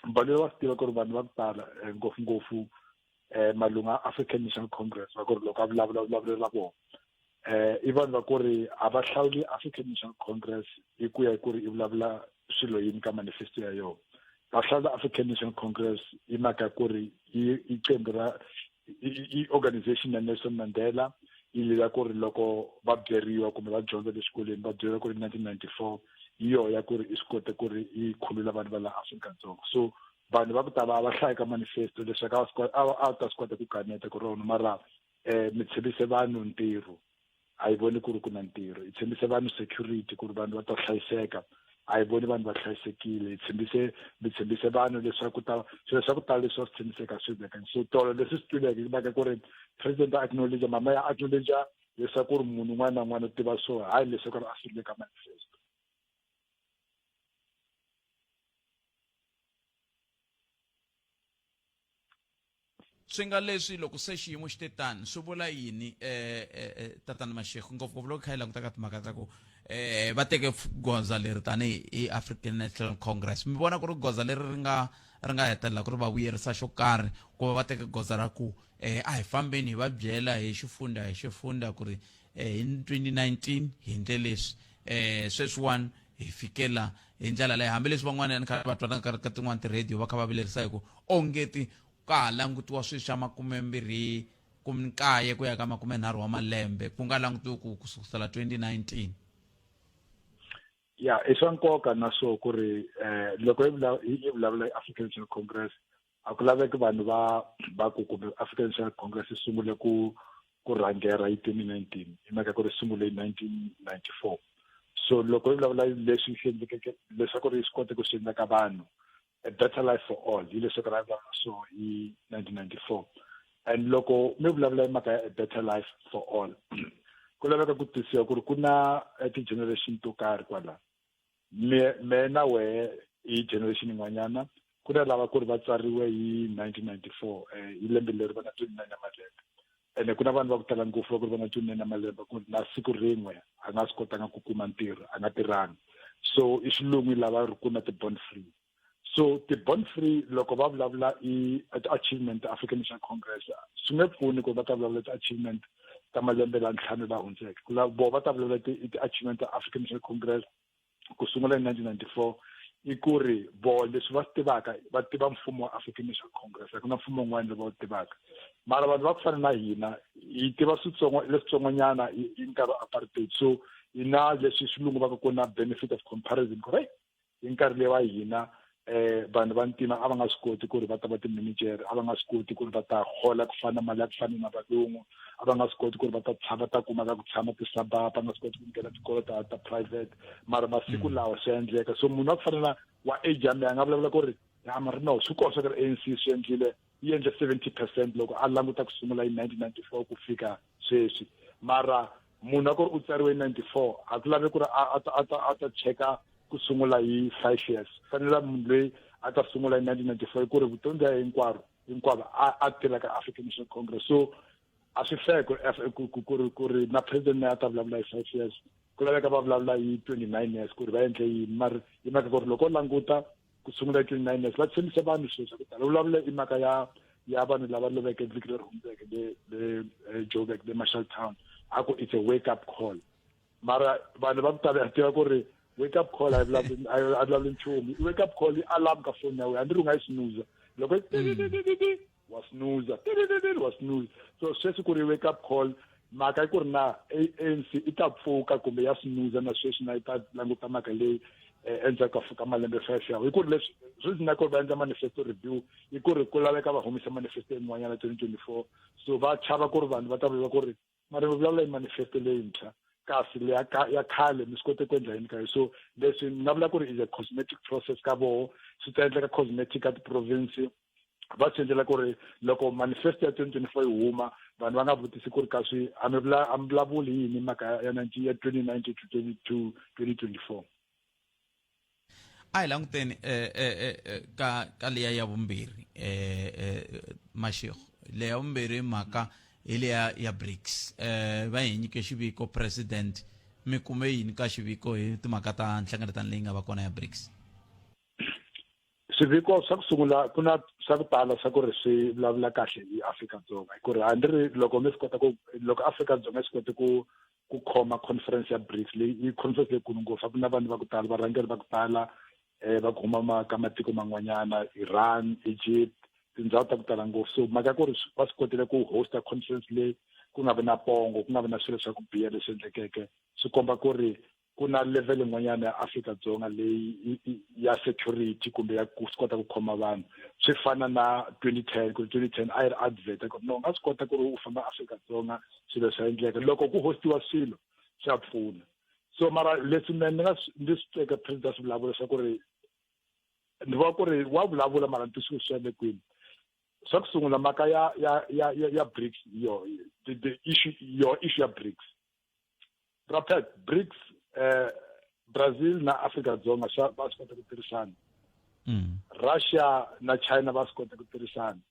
F: Mbalula wa swi tiva ku ri vanhu va ku tala eh, ngopfungopfu eh malunga African National Congress va ku ri loko a vulavula vulavulela vona eh i vanhu va ku ri a va hlawuli African National Congress hi ku ya hi ku ri i vulavula swilo yini ka manifesto ya yona va hlawula African National Congress hi mhaka ku ri i qembu ra i organization ya Nelson Mandela yi lila ku ri loko va byeriwa kumbe va dyondza le xikolweni va byeriwa ku ri 1994 hi yoho ya ku ri i swi kote ku ri yi khulula vanhu va laha Afrika-Dzonga so vanhu va ku ta va va hlaya ka manifesto leswaku a a ta swi kota ku kaneta ku rona mara um mi tshembise vanhu ntirho a yi voni ku ri ku na ntirho yi tshembise vanhu security ku ri vanhu va ta hlayiseka a yi voni vanhu va hlayisekile yi tshembise mi tshembise vanhu leswaku ta swilo swa ku tala leswi va swi tshembiseka swi veka so tolo leswi swi twileke hi mhaka ku ri president a acknowledge mama ya acknowledge leswaku ri munhu un'wana na un'wana u tiva swo hayi leswaku ri a swi le ka manifesto
A: Swi nga leswi loko se xiyimo xi te tani swi vula yini eh, eh, eh tatana Mashego ngopfungopfu loko kha hi languta ka timhaka ta ku eh va teke goza leri tanihi hi African National Congress mi vona ku ri goza leri ri nga ri nga hetelela ku ri va vuyerisa xo karhi ku va va teke goza ra ku eh a hi fambeni hi va byela hi xifunda hi xifunda ku ri eh, hi 2019 hi ndle leswi eh sweswiwani hi fikela hi ndlela leyo hambileswi van'wana ni kha va twa na ka ka tin'wana ti-radio va kha va vilerisa hi ku ongeti ka ha langutiwa swilo swa makumembirhi nkaye ku ya ka makumenharhu wa malembe ku nga langutiwi ku ku sukusela 2019
F: ya i swa nkoka na swo ku ri eh loko hi vulavula hi African National Congress a ku laveki vanhu va va ku kumbe African National Congress yi sungule ku ku rhangera hi 2019 hi mhaka ku ri sungule hi 1994 so loko hi vulavula leswi swi endlekeke leswaku ri swi kote ku swi endla ka vanhu a better life for all hi leswaku ra vulavula so hi 1994 and loko mi vulavula hi mhaka ya a better life for all ku laveka ku tisiwa ku ri ku na eh, ti-generation to karhi kwala me me na wehe i generation yin'wanyana ku na lava ku ri va tsariwe hi 1994 eh, hi lembe leri va na 29 ya malembe ene ku na vanhu va ku tala ngopfu va ku ri va na 29 ya malembe ku ri na siku rin'we a nga swi kotanga ku kuma ntirho a nga tirhanga so i xilungu lava ri ku na ti-bond free so ti-bond free loko va vulavula i achievement African National Congress swi nge pfuni ku va ta vulavula ti-achievement ta malembe la ntlhanu la hundzeke ku la vo va ta vulavula ti-achievement ta African National Congress ku sungula hi 1994 i ku ri vo leswi va swi tivaka va tiva mfumo wa African National Congress a ku na mfumo wun'wana lowu va wu tivaka mara vanhu va ku fana na hina hi tiva switsongo leswitsongonyana hi nkarhi wa apartheid so hi na leswi xilungu va ku na benefit of comparison correct hi nkarhi leyi wa hina eh vanhu va ntima a va nga swi koti ku ri va ta va timinijere a va nga swi koti ku ri va ta hola ku fana mali ya ku fana na valungu a va nga swi koti ku ri va ta tshama ta kuma ka ku tshama ti-suburb va nga swi koti ku nghena tikolo ta ta private mara masiku mm. lawa swi endleka so munhu wa ku fana na wa age ya mehe a nga vulavula ku ri ya mara no swi koxa ku ri ANC swi endlile yi endle 70% loko a languta ku sungula hi 1994 ku fika sweswi mara munhu a ku ri u tsariwe hi 94 a ku laveki ku ri a ta a ta a ta cheka ku sungula hi 5 years fanele munhu loyi a ta sungula hi 1994 ku ri vutomi bya yena hinkwaro Hinkwavo a tirha ka African National Congress. So a swi fair ku ku ri ku ri na president na ya ta vulavula hi 5 years, ku laveka va vulavula hi 29 years ku ri va endle yini. Mara hi mhaka ku ri loko u languta ku sungula hi 29 years, va tshembise vanhu swilo swa ku tala. Vulavula i mhaka ya vanhu lava loveke vhiki leri hundzeke le Joburg, le Marshalltown, a ku it's a wake up call. Mara vanhu va ku tala tiva ku ri wake up call a yi vulavuli, a vulavuli nchumu. I wake up call i alarm ka foni ya wena, hambi ri u nga yi snooza, loko wa snooza, wa snooza. So sweswi ku ri wake up call, mhaka i ku ri na ANC i ta pfuka kumbe ya snooza na sweswi na yi ta languta mhaka leyi endzhaku ka ka malembe 5 yawo. Hi ku ri leswi reason ya ku ri va endla manifesto review i ku ri ku laveka va humesa manifesto yin'wanyana 2024. So va chava ku ri vanhu va ta vula ku ri mara va vulavula hi manifesto leyintshwa, kasi leya ya khale mi swi kote ku endla yini ka. So leswi ni nga vula ku ri is a cosmetic process ka voho, swi ta endleka cosmetic ka ti-province. Va swi endlela ku ri loko manifesto ya 2024 yi huma, vanhu va nga vutisi ku ri kasi a mi vulavuli yini mhaka ya 19 ya 2019 to 22 2024.
A: A hi languteni ka leya ya vumbirhi, Mashego. Leya ya vumbirhi mhaka hi leya ya BRICS. Va hi nyike xiviko president. Mi kume yini ka xiviko hi timhaka ta nhlengeletano leyi nga va kona ya BRICS?
F: Swiviko swa ku sungula, ku na swa ku tala swa ku ri swi vulavula kahle hi Afrika-Dzonga, hi ku ri hambi ri loko mi swi kota ku loko Afrika-Dzonga yi swi kote ku khoma conference ya BRICS leyi, i conference leyikulu ngopfu. A ku na vanhu va ku tala, varhangeri va ku tala va ku huma ka matiko man'wanyana, Iran, Egypt, tindhawu ta ku tala ngopfu. So mhaka ya ku ri va swi kotile ku hosta conference leyi ku nga vi na pongo, ku nga vi na swilo swa ku biha leswi endlekeke, swi komba ku ri ku na level yin'wanyana ya Afrika-Dzonga leyi ya security kumbe ya ku swi kota ku khoma vanhu. Swi fana na 2010, ku ri 2010 a yi ri advert ku ri no, u nga swi kota ku ri u famba Afrika-Dzonga, swilo swa endleka loko ku hostiwa, swilo swa pfuna. So mara leswi me ni nga ndzi swi tweke president a swi vulavula swa ku ri ni vona ku ri wa vulavula, mara ni twisisi swi ya le kwini. Swa ku sungula, mhaka ya BRICS, yo the issue, yo issue ya BRICS, rapet BRICS, Brazil na Afrika Dzonga swa va swi kota ku tirhisana. Russia na China va swi kota ku tirhisana.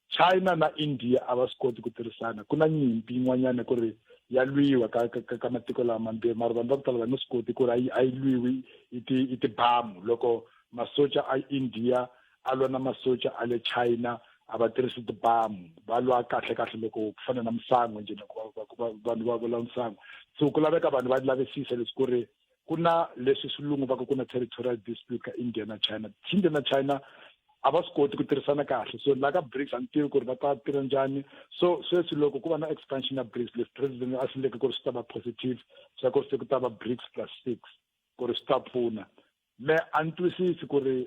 F: China na India a va swi koti ku tirhisana. Ku na nyimpi yin'wanyana ku ri ya lwiwa ka matiko lama mambirhi, mara vanhu va ku tala va nge swi koti ku ri a yi lwiwi i tibamu. Loko masocha a India a lwa na masocha a le China, a va tirhisi tibamu, va lwa kahle kahle loko ku fana na misango njhe, loko vanhu va vula misango. So ku laveka vanhu va lavisisa leswi ku ri ku na leswi swilungu va ku ku na territorial dispute ka India na China. India na China a va swi koti ku tirhisana kahle. So la ka BRICS a ni tivi ku ri va ta tirha njhani. So sweswi loko ku va na expansion ya BRICS, leswi president a swi endleke ku ri swi ta va positive, swa ku ri se ku ta va BRICS plus six, ku ri swi ta pfuna. Me a ni twisisi ku ri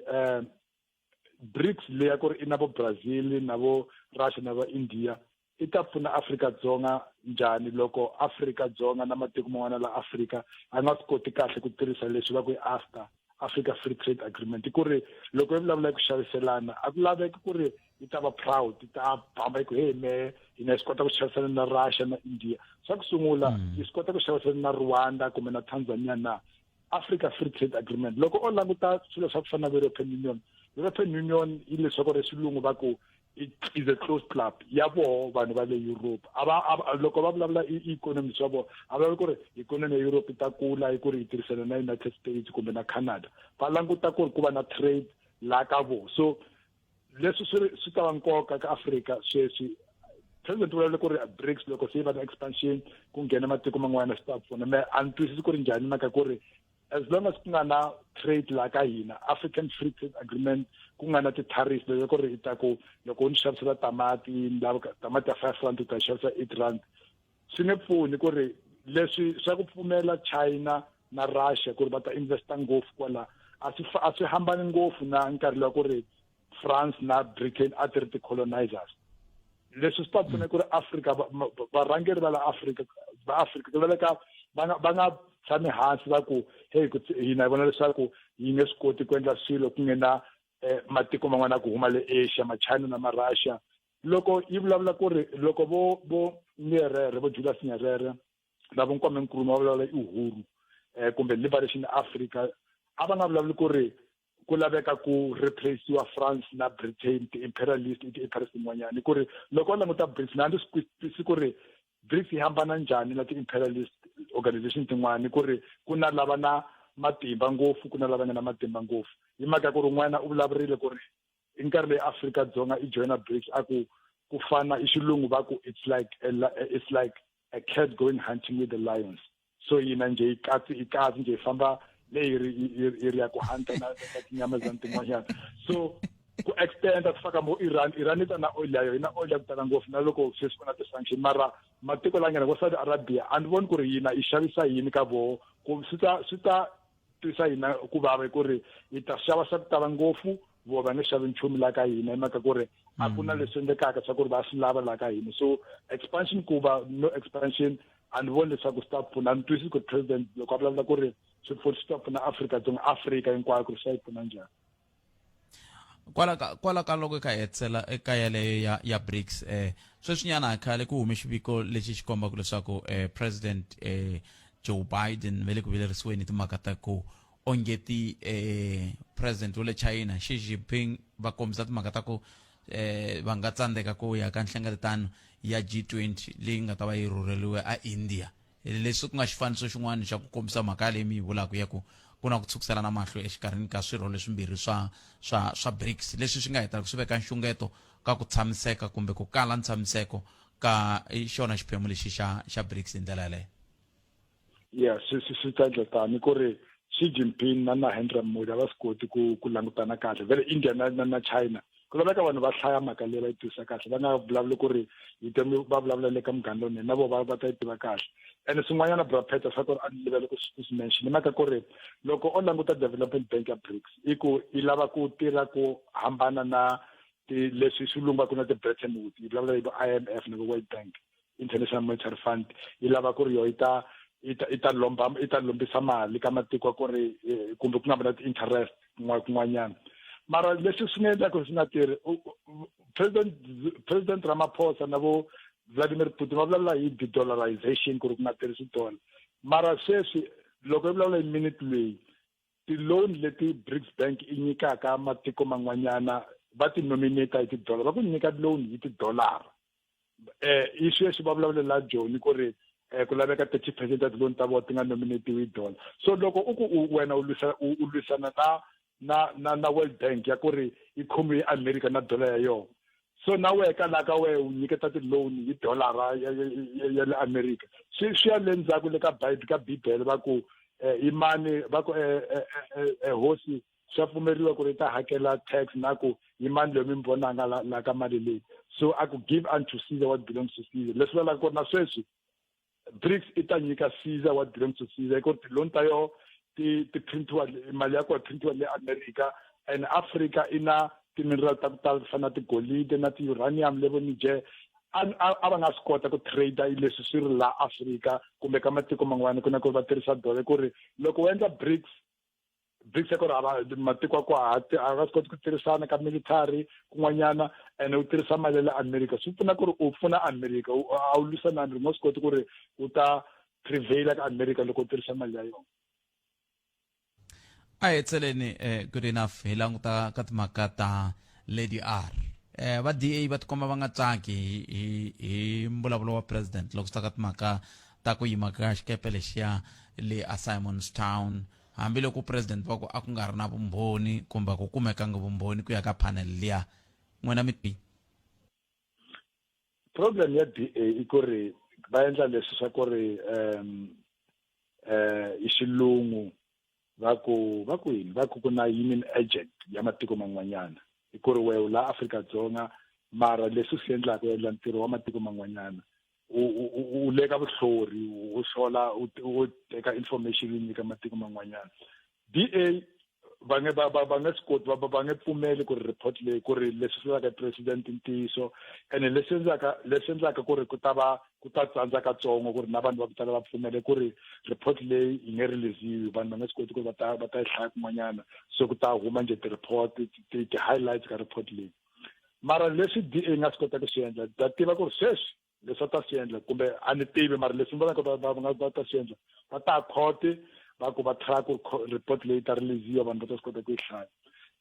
F: BRICS leya ku ri i na vo Brazil na vo Russia na vo India i ta pfuna Afrika-Dzonga njhani, loko Afrika-Dzonga na matiko man'wana la Afrika a nga swi koti kahle ku tirhisa leswi va ku i AFTA, Africa Free Trade Agreement. Ku ri loko yi vulavula ku xaviselana, a ku laveki ku ri yi ta va proud, yi ta famba yi ku hey, me hina hi swi kota ku xavisana na Russia na India. Swa ku sungula, yi swi kota ku xavisana na Rwanda kumbe na Tanzania na Africa Free Trade Agreement? Loko o languta swilo swa ku fana na European Union, European Union yi leswaku ri xilungu va ku it is a closed club ya voho vanhu va le Europe. A va loko va vulavula economy swa vona, a vulavula ku ri economy ya Europe yi ta kula hi ku ri yi tirhisana na United States kumbe na Canada. Va languta ku ri ku va na trade la ka voho. So leswi swi ta va nkoka ka Afrika. Sweswi president vulavule ku ri BRICS loko se yi va na expansion, ku nghena matiko man'wana, swi ta pfuna. Me a ni twisisi ku ri njhani, mhaka ku ri as long as ku nga na trade la ka hina, African Free Trade Agreement, ku nga na ti-tariffs loko ku ri i ta ku loko u ni xavisela tamati, ni lava tamati ya R5, u ta xavisa R8, swi nge pfuni. Ku ri leswi swa ku pfumela China na Russia ku ri va ta investa ngopfu kwala, a swi hambani ngopfu na nkarhi lowa ku ri France na Britain a ti ri ti-colonizers. Leswi swi ta pfuna ku ri Afrika, varhangeri va la Afrika, va Afrika ku laveka va nga tshami hansi va ku hey, hina hi vona leswaku yi nge swi koti ku endla swilo ku nge na matiko man'wana ku huma le Asia, ma-China na ma-Russia. Loko yi vulavula ku ri loko vo Nyerere, vo Julius Nyerere na vo Kwame Nkrumah va vulavula Uhuru kumbe Liberation Africa, a va nga vulavuli ku ri Ku laveka ku replace-iwa France na Britain, ti-imperialist i ti-imperialist tin'wanyana. Ku ri loko u languta BRICS, na ni swi twisisi ku ri BRICS yi hambana njhani na ti-imperialist organization tin'wana, ku ri ku na lava na matimba ngopfu, ku na lava nga na matimba ngopfu. Hi mhaka ku ri un'wana u vulavurile ku ri i nkarhi leyi Afrika-Dzonga i joyina BRICS, a ku ku fana i xilungu va ku it's like a cat going hunting with the lions. So yina nje ikatsi ikatsi nje ifamba leyi yi ri ya ku hunta na tinyamazana tin'wanyana. So ku extenda ku faka mo Iran, Iran yi ta na oil ya yona, yi na oil ya ku tala ngopfu, na loko sweswi ku na ti-sanction. Mara matiko la nghena vo Saudi Arabia, a ni voni ku ri yina yi xavisa yini ka voho, ku swi ta twisa hina ku vava, ku ri hi ta xava swa ku tala ngopfu, vo va nge xavi nchumu la ka hina, hi mhaka ku ri a ku na leswi endlekaka swa ku ri va swi lava la ka hina. So expansion ku va no expansion, a ni voni leswaku swi ta pfuna. A ni twisisi ku president loko a vulavula ku ri swi ta pfuna Afrika-Dzonga, Afrika hinkwayo, ku ri swi ta yi pfuna njhani.
A: Kwala ka loko ka hetisela eka yaleyo ya BRICS, sweswinyana khale ku hume xiviko lexi xi kombaka leswaku president Joe Biden ve le ku vilerisiweni hi timhaka ta ku ongeti president wa le China Xi Jinping va kombisa timhaka ta ku va nga tsandzeka ku ya ka nhlengeletano ya G20 leyi nga ta va yi rhurheliwe a India, leswi ku nga xifaniso xin'wana xa ku kombisa mhaka leyi mi yi vulaka ya ku ku na ku tshukiselana mahlo exikarhini ka swirho leswimbirhi swa BRICS, leswi swi nga hetelaka swi veka nxungeto ka ku tshamiseka kumbe ku kala ntshamiseko ka xona xiphemu lexi xa BRICS hi ndlela yaleyo.
F: Yeah, swi ta endla tani ku ri Xi Jinping na Narendra Modi a va swi koti ku langutana kahle vele India na China. Ku laveka vanhu va hlaya mhaka leyi, va yi twisisa kahle, va nga vulavuli ku ri hi te va vulavula le ka Munghana Lonene, na vo va ta yi tiva kahle. Ene swin'wanyana, brapeta, swa ku ri a ni livele ku swi mention, i mhaka ku ri loko o languta development bank ya BRICS, i ku yi lava ku tirha ku hambana na ti leswi swi lungaku na ti-Bretton Woods, yi vulavula hi vo IMF na vo World Bank, International Monetary Fund. Yi lava ku ri yo yi ta lomba, yi ta lombisa mali ka matiko ku ri kumbe ku nga vi na ti-interest kun'wanyana. Mara leswi swi nga endlaka swi nga tirhi, President Ramaphosa na vo Vladimir Putin va vulavula hi de-dollarization, ku ri ku nga tirhisi dollar. Mara sweswi loko yi vulavula hi minute leyi, ti-loan leti BRICS Bank i nyikaka matiko man'wanyana, va ti nominate hi ti-dollar, va ku nyika loan hi ti-dollar. I sweswi va vulavulela Joni ku ri ku laveka 30% ya ti-loan ta vona ti nga nominatiwi hi dollar. So loko u ku wena u lwisana na World Bank ya ku ri yi khomiwe hi America na dollar ya yona, so na wehe ka laha ka wehe u nyiketa ti-loan hi dollara ya le America, swi ya le ndzhaku le ka Bible, ka Bibele va ku i mani va ku hosi swa pfumeriwa ku ri ta hakela tax, na ku i mani loyi mi mi vonanga la ka mali leyi. So a ku give unto Caesar what belongs to Caesar, leswi vulaka ku ri na sweswi BRICS i ta nyika Caesar what belongs to Caesar, hi ku ri ti-loan ta yoho ti printiwa, mali ya kona printiwa le America, and Africa i na ti-mineral ta ku tala ku fana na tigolide na ti-uranium le vo Niger. A va nga swi kota ku trade leswi swi ri la Africa kumbe ka matiko man'wana, ku na ku ri va tirhisa dollar. Ku ri loko u endla BRICS, BRICS ya ku ri hava matiko ya ku a va swi koti ku tirhisana ka military kun'wanyana, ene u tirhisa mali ya le America, swi pfuna ku ri u pfuna America, a wu lwisa na America. U nga swi koti ku ri u ta prevail ka America loko u tirhisa mali ya yona.
A: A hi tseleni, good enough, hi languta ka timhaka ta Lady R. Va DA va tikomba va nga tsaki hi mbulavulo wa president loko swi ta ka timhaka ta ku yima ka xikepe lexiya le a Simon's Town, hambiloko president va ku a ku nga ri na vumbhoni kumbe ku kumekanga vumbhoni ku ya ka panel liya. N'wina mi twi?
F: Problem ya DA i ku ri va endla leswi swa ku ri i xilungu va ku yini, va ku ku na union agent ya matiko man'wanyana, i ku ri wehe la Afrika-Dzonga, mara leswi swi endlaka u endla ntirho wa matiko man'wanyana, u le ka vuhlori, u hlola, u teka information yi nyika matiko man'wanyana. DA va nge va nge swi koti, va nge pfumeli ku ri report leyi ku ri leswi swi vulaka president ntiyiso. Ene leswi endlaka ku ri ku ta va ku ta tsandza katsongo ku ri na vanhu va ku tala va pfumele ku ri report leyi yi nge release-iwi, vanhu va nge swi koti ku ri va ta yi hlaya kun'wanyana, so ku ta huma njhe ti-report, ti-highlights ka report leyi. Mara leswi DA nga swi kota ku swi endla, ta tiva ku ri sweswi leswi va ta swi endla, kumbe a ni tivi, mara leswi ni vonaka va ta swi endla, va ta court, va ku va try ku report leyi ta release-iwa, vanhu va ta swi kota ku yi hlaya.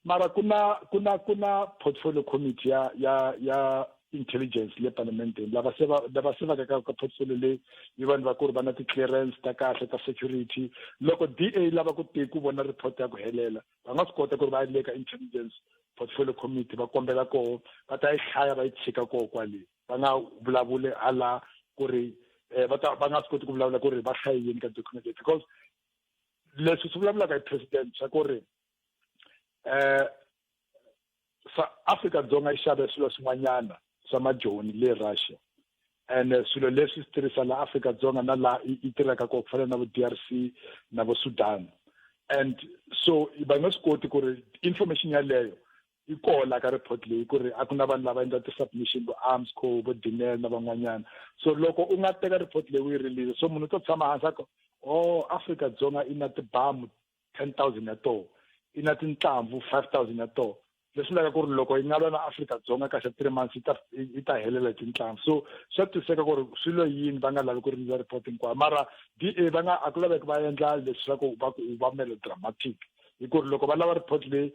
F: Mara ku na portfolio committee ya intelligence le parliamenteni, lava se va ka portfolio leyi i vanhu va ku ri va na ti-clearance ta kahle ta security. Loko DA lava ku ti ku vona report ya ku helela, va nga swi kota ku ri va ya le ka intelligence portfolio committee, va kombela koho, va ta yi hlaya, va yi tshika koho kwale. Va nga vulavuli hala ku ri va ta va nga swi koti ku vulavula ku ri va hlaye yini ka document leyi, because leswi swi vulavulaka hi president swa ku ri sa Afrika Dzonga yi xave swilo swin'wanyana swa majoni le Russia, and swilo leswi swi tirhisa la Afrika Dzonga na la yi tirhaka kona, ku fana na vo DRC na vo Sudan. And so va nga swi koti ku ri information yaleyo yi koho la ka report leyi, ku ri a ku na vanhu lava endla ti-submission, vo Armscor, vo Denel na van'wanyana. So loko u nga teka report leyi u yi release, so munhu u to tshama hansi a ku, "Oh, Afrika Dzonga i na tibamu 10 000 ya toho, i na tintambu 5000 ya toho," leswi vulaka ku ri loko yi nga lwa na Afrika Dzonga kahle 3 months, yi ta helela hi tinhlampfu. So swa twiseka ku ri swilo yini va nga lavi ku release report hinkwayo. Mara DA va nga a ku laveki va endla leswi swa ku va ku va melodramatic, hi ku ri loko va lava report leyi,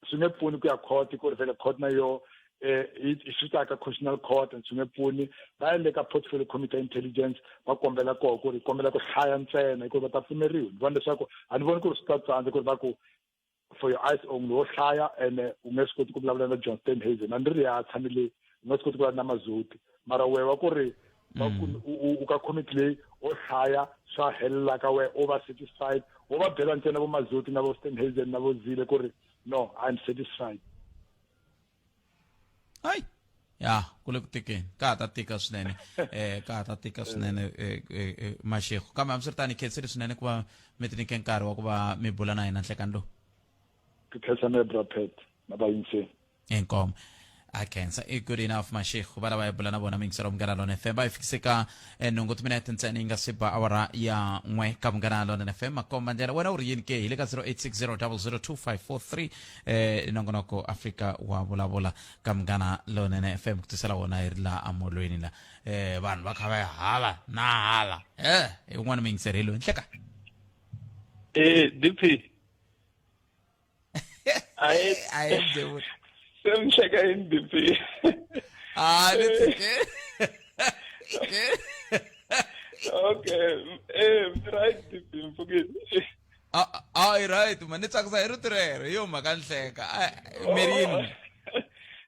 F: swi nge pfuni ku ya court, ku ri vhele court na yo swi ta ka constitutional court and swi nge pfuni. Va ya le ka portfolio committee ya intelligence, va kombela koho ku ri kombela ku hlaya ntsena, hikuva va ta pfumeriwa. Ni vona leswaku a ni voni ku ri swi ta tsandza ku ri va ku for your eyes only, wo hlaya, ene u nge swi koti ku vulavula na John Steenhuisen, a ni ri ya tshami le, u nge swi koti ku vulavula na Mazuti, mara wehe wa ku ri u ka committee leyi, wo hlaya swa helela ka wehe, u va satisfied, wo va byela ntsena vo Mazuti na vo Steenhuisen na vo Zille ku ri, "No, I'm satisfied."
A: Hayi ya, ku le ku tikeni, ka ha ta tika swinene, ka ha ta tika swinene, Mashego. Kambe hambiswiritano, hi khensile swinene ku va mi ti nyike nkarhi wa ku va mi bula na hina nhlekani lowu.
F: Ku khensa na bra Pat na vayingiseri.
A: Inkomo, a khensa i good enough Mashego. Va lava hi bula na vona miyingiselo Munghana Lona FM. Va hi fikise ka nhungu timinete ntsena yi nga se ba awara ya 1 ka Munghana Lona FM. Makomba ndlela, wena u ri yini ke? Hi le ka 0860 002543. Nongonoko Afrika wa Vulavula ka Munghana Lonene FM, ku tisela wona hi ri laha amolweni la vanhu va kha va ya hala na hala. Hi un'wana miyingiseri, hi loyi nhleka.
G: DP. Ayi.
A: Ayi, Mdebula.
G: Se mi hleka yini, DP?
A: Ah, ni tshike.
G: Okay. Right, DP, mpfukile.
A: Ah, ah, right, man, ni tsakisa hi rito rero, hi yo mhaka ni hleka. Mirini.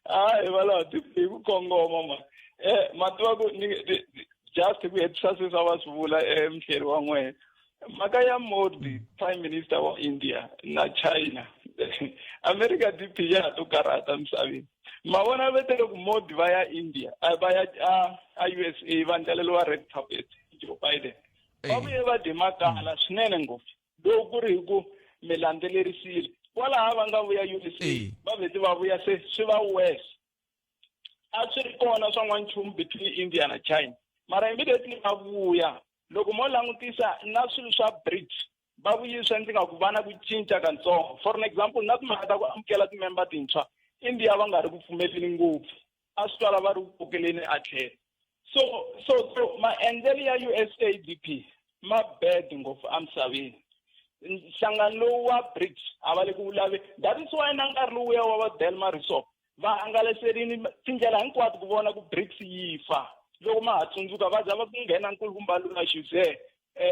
G: Hayi, vala DP, hi ku kongoma ma. Ma tiva ku ni just ku hetisa sweswi a va swi vula muhleri wa n'wehe. Mhaka ya Modi, Prime Minister wa India, na China. America, DP, ya ha to karhata misaveni. Ma vona vete loko Modi va ya India, va ya a USA, va ndlalelo wa red carpet Joe Biden. Va vuye va dye makala swinene ngopfu. Loko ku ri hi ku mi landzelerisile kwalaha va nga vuya USA, va vhete va vuya se swi va worse. A swi ri kona swa n'wanchumu between India na China, mara immediately va vuya, loko mo langutisa na swilo swa BRICS, va vuyiswa ndzi nga ku va na ku cinca katsongo. For an example, na timhaka ta ku amukela timember tintshwa, India va nga ri ku pfumeleli ngopfu, a swi twala va ri ku kokeleni a tlhelo. So maendlelo ya USA, DP, ma bad ngopfu emisaveni. Nhlangano lowu wa BRICS a va le ku lavi. That is why na nkarhi lowuya wa va Dilma Rousseff va hangalaserini tindlela hinkwato ku vona ku BRICS yi fa. Loko ma ha tsundzuka, va za va ku nghena nkulukumba Lula Jose,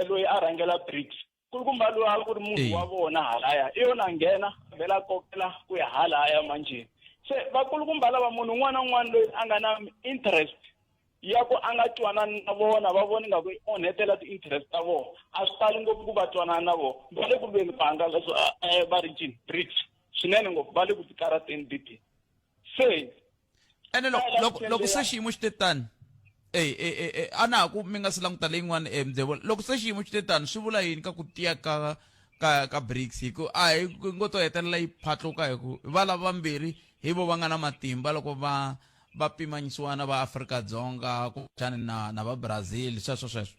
G: loyi a rhangela BRICS, nkulukumba loyi a ku ri munhu wa vona halaya, i yona nghena vhela a kokela ku ya halaya. Manjheni se vakulukumba lava, munhu un'wana na un'wana loyi a nga na interest ya ku a nga twanani na vona, va vona nga ku onhetela ti-interest ta vona, a swi tali ngopfu ku va twanana na vona. Va le ku lweni ku hangalasa va ri cini BRICS swinene ngopfu, va le ku tikarateni, DP, se
A: Ene loko se xiyimo xi te tani, a na ha ku mi nga se languta leyin'wana, Mdlevula, loko se xiyimo xi te tani, swi vula yini ka ku tiya ka BRICS? Hi ku a hi ngo to hetelela yi phatluka, hi ku va lava vambirhi hi vo va nga na matimba loko va pimanyisiwa na va Afrika-Dzonga kumbexani na va Brazil, sweswo sweswo.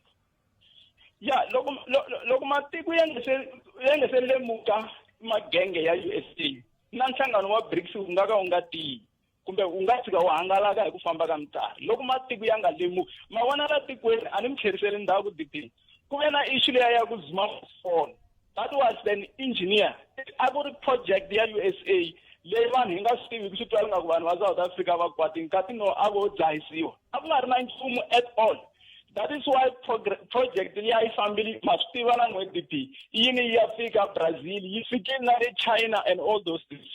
G: Ya, loko matiko ya nga se lemuka magenge ya USA na nhlangano wa BRICS, wu nga ka wu nga tiyi kumbe wu nga tshika wu hangalaka hi ku famba ka minkarhi. Loko matiko ya nga lemuki, ma vona la tikweni, a ni mi tlheriseli ndzhaku, DP, ku ve na issue leya ya ku Zuma phone. That was an engineer, a ku ri project ya USA. Leyi vanhu hi nga swi tivi ku swi twala nga ku vanhu va South Africa va kwatini kasi no a vo dlayisiwa. A ku nga ri na nchumu at all. That is why project liya yi fambile, ma swi tiva na n'we DP. Yini yi ya fika Brazil, yi fikile na le China and all those things.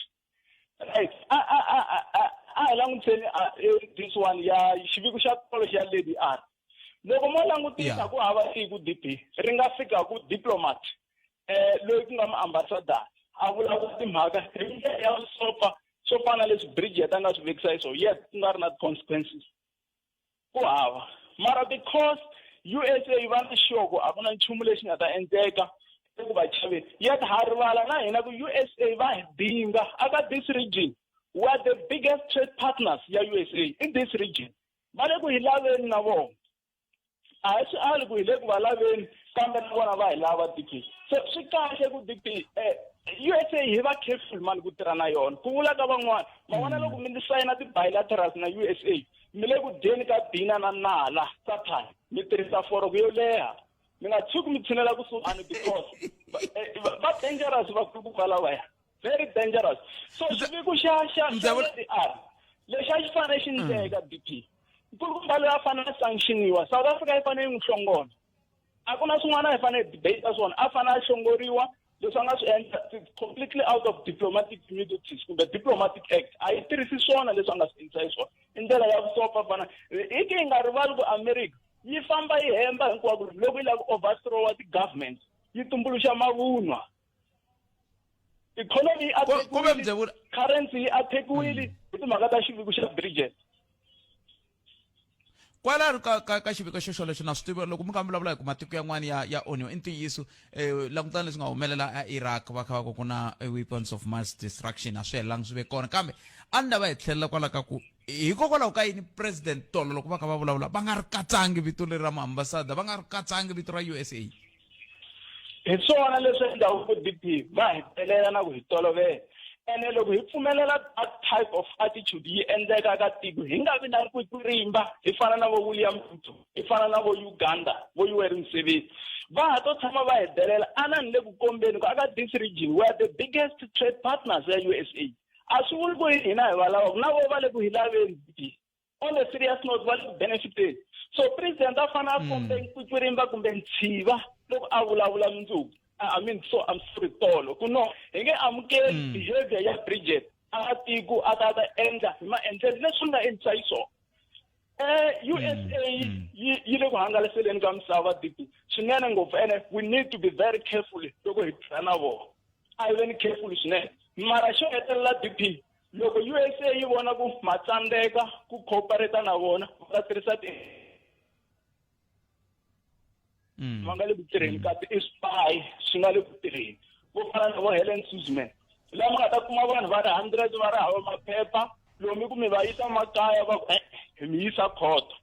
G: Right. A a a a a hi langutiseni this one ya xiviko xa tolo xa Lady R. Loko mo langutisa ku hava tiko DP ri nga fika ku diplomat loyi ku nga muambassador a vulavula timhaka hi ndlela ya vusopfa swo fana leswi Bridget a nga swi vekisa hi swona, yet ku nga ri na consequences. Ku hava. Mara because USA yi va na sure ku a ku na nchumu lexi nga ta endleka eku va chaveni, yet ha rivala na hina ku USA va hi dinga aka this region. We are the biggest trade partners ya USA in this region. Va le ku hi laveni na vona. A hi swi ali ku hi le ku va laveni, kambe na vona va hi lava DP. Se swi kahle ku DP USA hi va careful mani ku tirha na yona. Ku vula ka van'wana, ma vona loko mi sayina ti-bilaterals na USA, mi le ku dyeni ka dina na nala Sathana, mi tirhisa foroko yo leha. Mi nga tshuki mi tshinela kusuhani because va dangerous vakulukumba lavaya. Very dangerous. So xiviko xa xa xa R lexi a xi fanele xi ndleka DP. Nkulukumba loyi a fanele a sanctioniwa, South Africa yi fanele yi n'wi hlongola. A ku na swin'wana a hi fanele hi debate swona, a fanele a hlongoriwa. Leswi a nga swi endla it's completely out of diplomatic immunities kumbe diplomatic act. A yi tirhisi swona leswi a nga swi endlisa swona. I ndlela ya vusopfa fana. I ke yi nga rivali ku America yi famba yi hemba hinkwako loko yi lava ku overthrowa ti-government, yi tumbuluxa mavunwa. Economy yi attack-iwile, currency yi attack-iwile hi timhaka ta xiviko xa Bridget.
A: Kwalano ka ka ka xiviko xo xolexo na swi tiva loko mi kha mi vulavula hi ku matiko yan'wana ya ya onhiwa i ntiyiso. Langutana leswi nga humelela a Iraq, va kha va ku ku na weapons of mass destruction, a swi helelangi swi ve kona, kambe a ni lava hi tlhelela kwala ka ku hikokwalaho ka yini president tolo loko va kha va vulavula va nga ri katsangi vito leri ra maambasada, va nga ri katsangi vito ra USA?
G: Hi swona leswi endlaku ku DP va hi telela na ku hi tolovela. Ene loko hi pfumelela that type of attitude yi endleka ka tiko, hi nga vi na kwikwirimba, hi fana na vo William Ruto, hi fana na vo Uganda, vo Yoweri Museveni, va ha to tshama va hi delela. Ana ni le ku kombeni ku aka this region we are the biggest trade partners ya USA. A swi vuli ku hina hi va lavaka, na vo va le ku hi laveni DP. On a serious note, va le ku benefiteni. So president a fanele a kombe nkwinkwirimba kumbe ntshiva loko a vulavula mundzuku. I mean, so I'm sorry, tolo. Ku no, hi nge amukeli behavior ya Bridget. A nga tiko a ta ta endla hi maendlelo leswi nga endlisa xiswona. USA yi le ku hangalaseleni ka misava DP swinene ngopfu, ene we need to be very careful loko hi tirha na vona. A hi veni careful swinene. Mara xo hetelela DP, loko USA yi vona ku ma tsandzeka ku cooperate na vona, va ta tirhisa ti va nga le ku tirheni ka ti-spy swi nga le ku tirheni, vo fana na vo Helen Suzman, laha mi nga ta kuma vanhu va ri 100 va ri hava maphepha, lomu ku mi va yisa makaya va ku hi mi yisa khoto.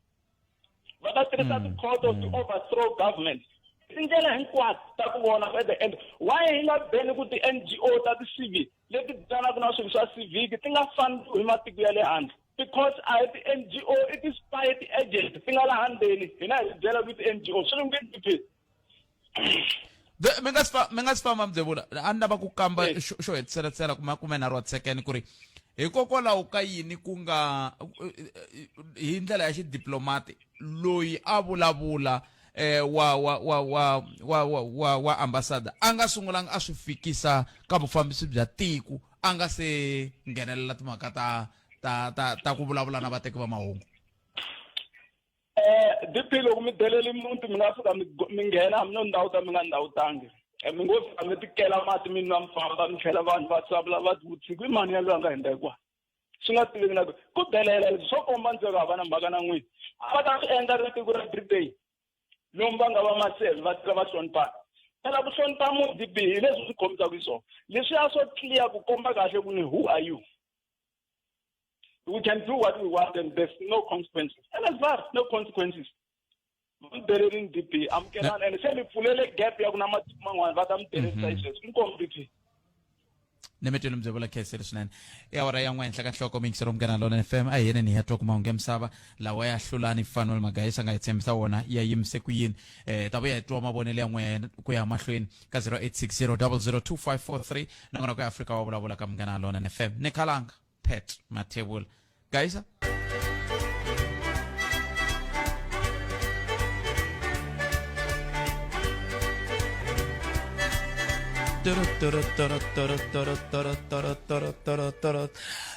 G: Va ta tirhisa tikhoto to overthrow government. Tindlela hinkwato ta ku vona at the end. Why hi nga beni ku ti-N G O ta ti-civic leti vitanaka na swilo swa civic ti nga fundiwi hi matiko ya le handle? Because a hi ti-N G O, i ti-spy, ti-agent ti nga laha ndzeni. Hina hi byela ku ti-N G O swi nge ti
A: Mi nga mi nga si famba Mdzevula, a ni lava ku kamba xo hetisela kuma kume nharhu wa second ku ri hikokwalaho ka yini ku nga hi ndlela ya xidiplomati loyi a vulavula wa wa wa wa wa wa wa wa ambassador a nga sungulanga a swi fikisa ka vufambisi bya tiko a nga se nghenelela timhaka ta ta ta ta ku vulavula na vateki va mahungu?
G: DP, loko mi deleli muti mi nga fika mi nghena hambi no ndhawu ta mi nga ndhawutangi, mi ngo fika mi tikela mati mi nwa mi famba, mi tlhela vanhu va tsavula va vutisa ku i mani ya loyi a nga hundza hikwani, swi nga tiveki na ku delela. Leswi swo komba ntsena a va na mhaka na n'wina. A va ta swi endla ri tiko ra Britain lomu va nga va maseve va tlhela va hloniphana. Phela ku hlonipha munhu DP hi leswi swi khomisaka xiswona, leswiya swo clear ku komba kahle ku ni who are you. We can do what we want and there's no consequences. And as far no consequences. Mi delelini DP, amukelani, and se mi pfulele gap ya ku na matiko man'wana va ta mi delerisa xisweswo. Inkomu DP.
A: Nemetweni mi byevula khensile swinene. I awara ya n'we henhla ka nhloko miyingisero Munghana Lonene FM. A hi yeneni hi ya twa ku mahungu ya misava lawa ya Hlulani Fanuel Magayisa a nga hi tshembisa wona ya yimise ku yini. Hi ta vuya hi twa mavonelo ya n'we ku ya mahlweni ka 0860 002543 nakona ku ya Afrika wa vulavula ka Munghana Lonene FM. Ni khalanga Pat Mathebula. Gayisa.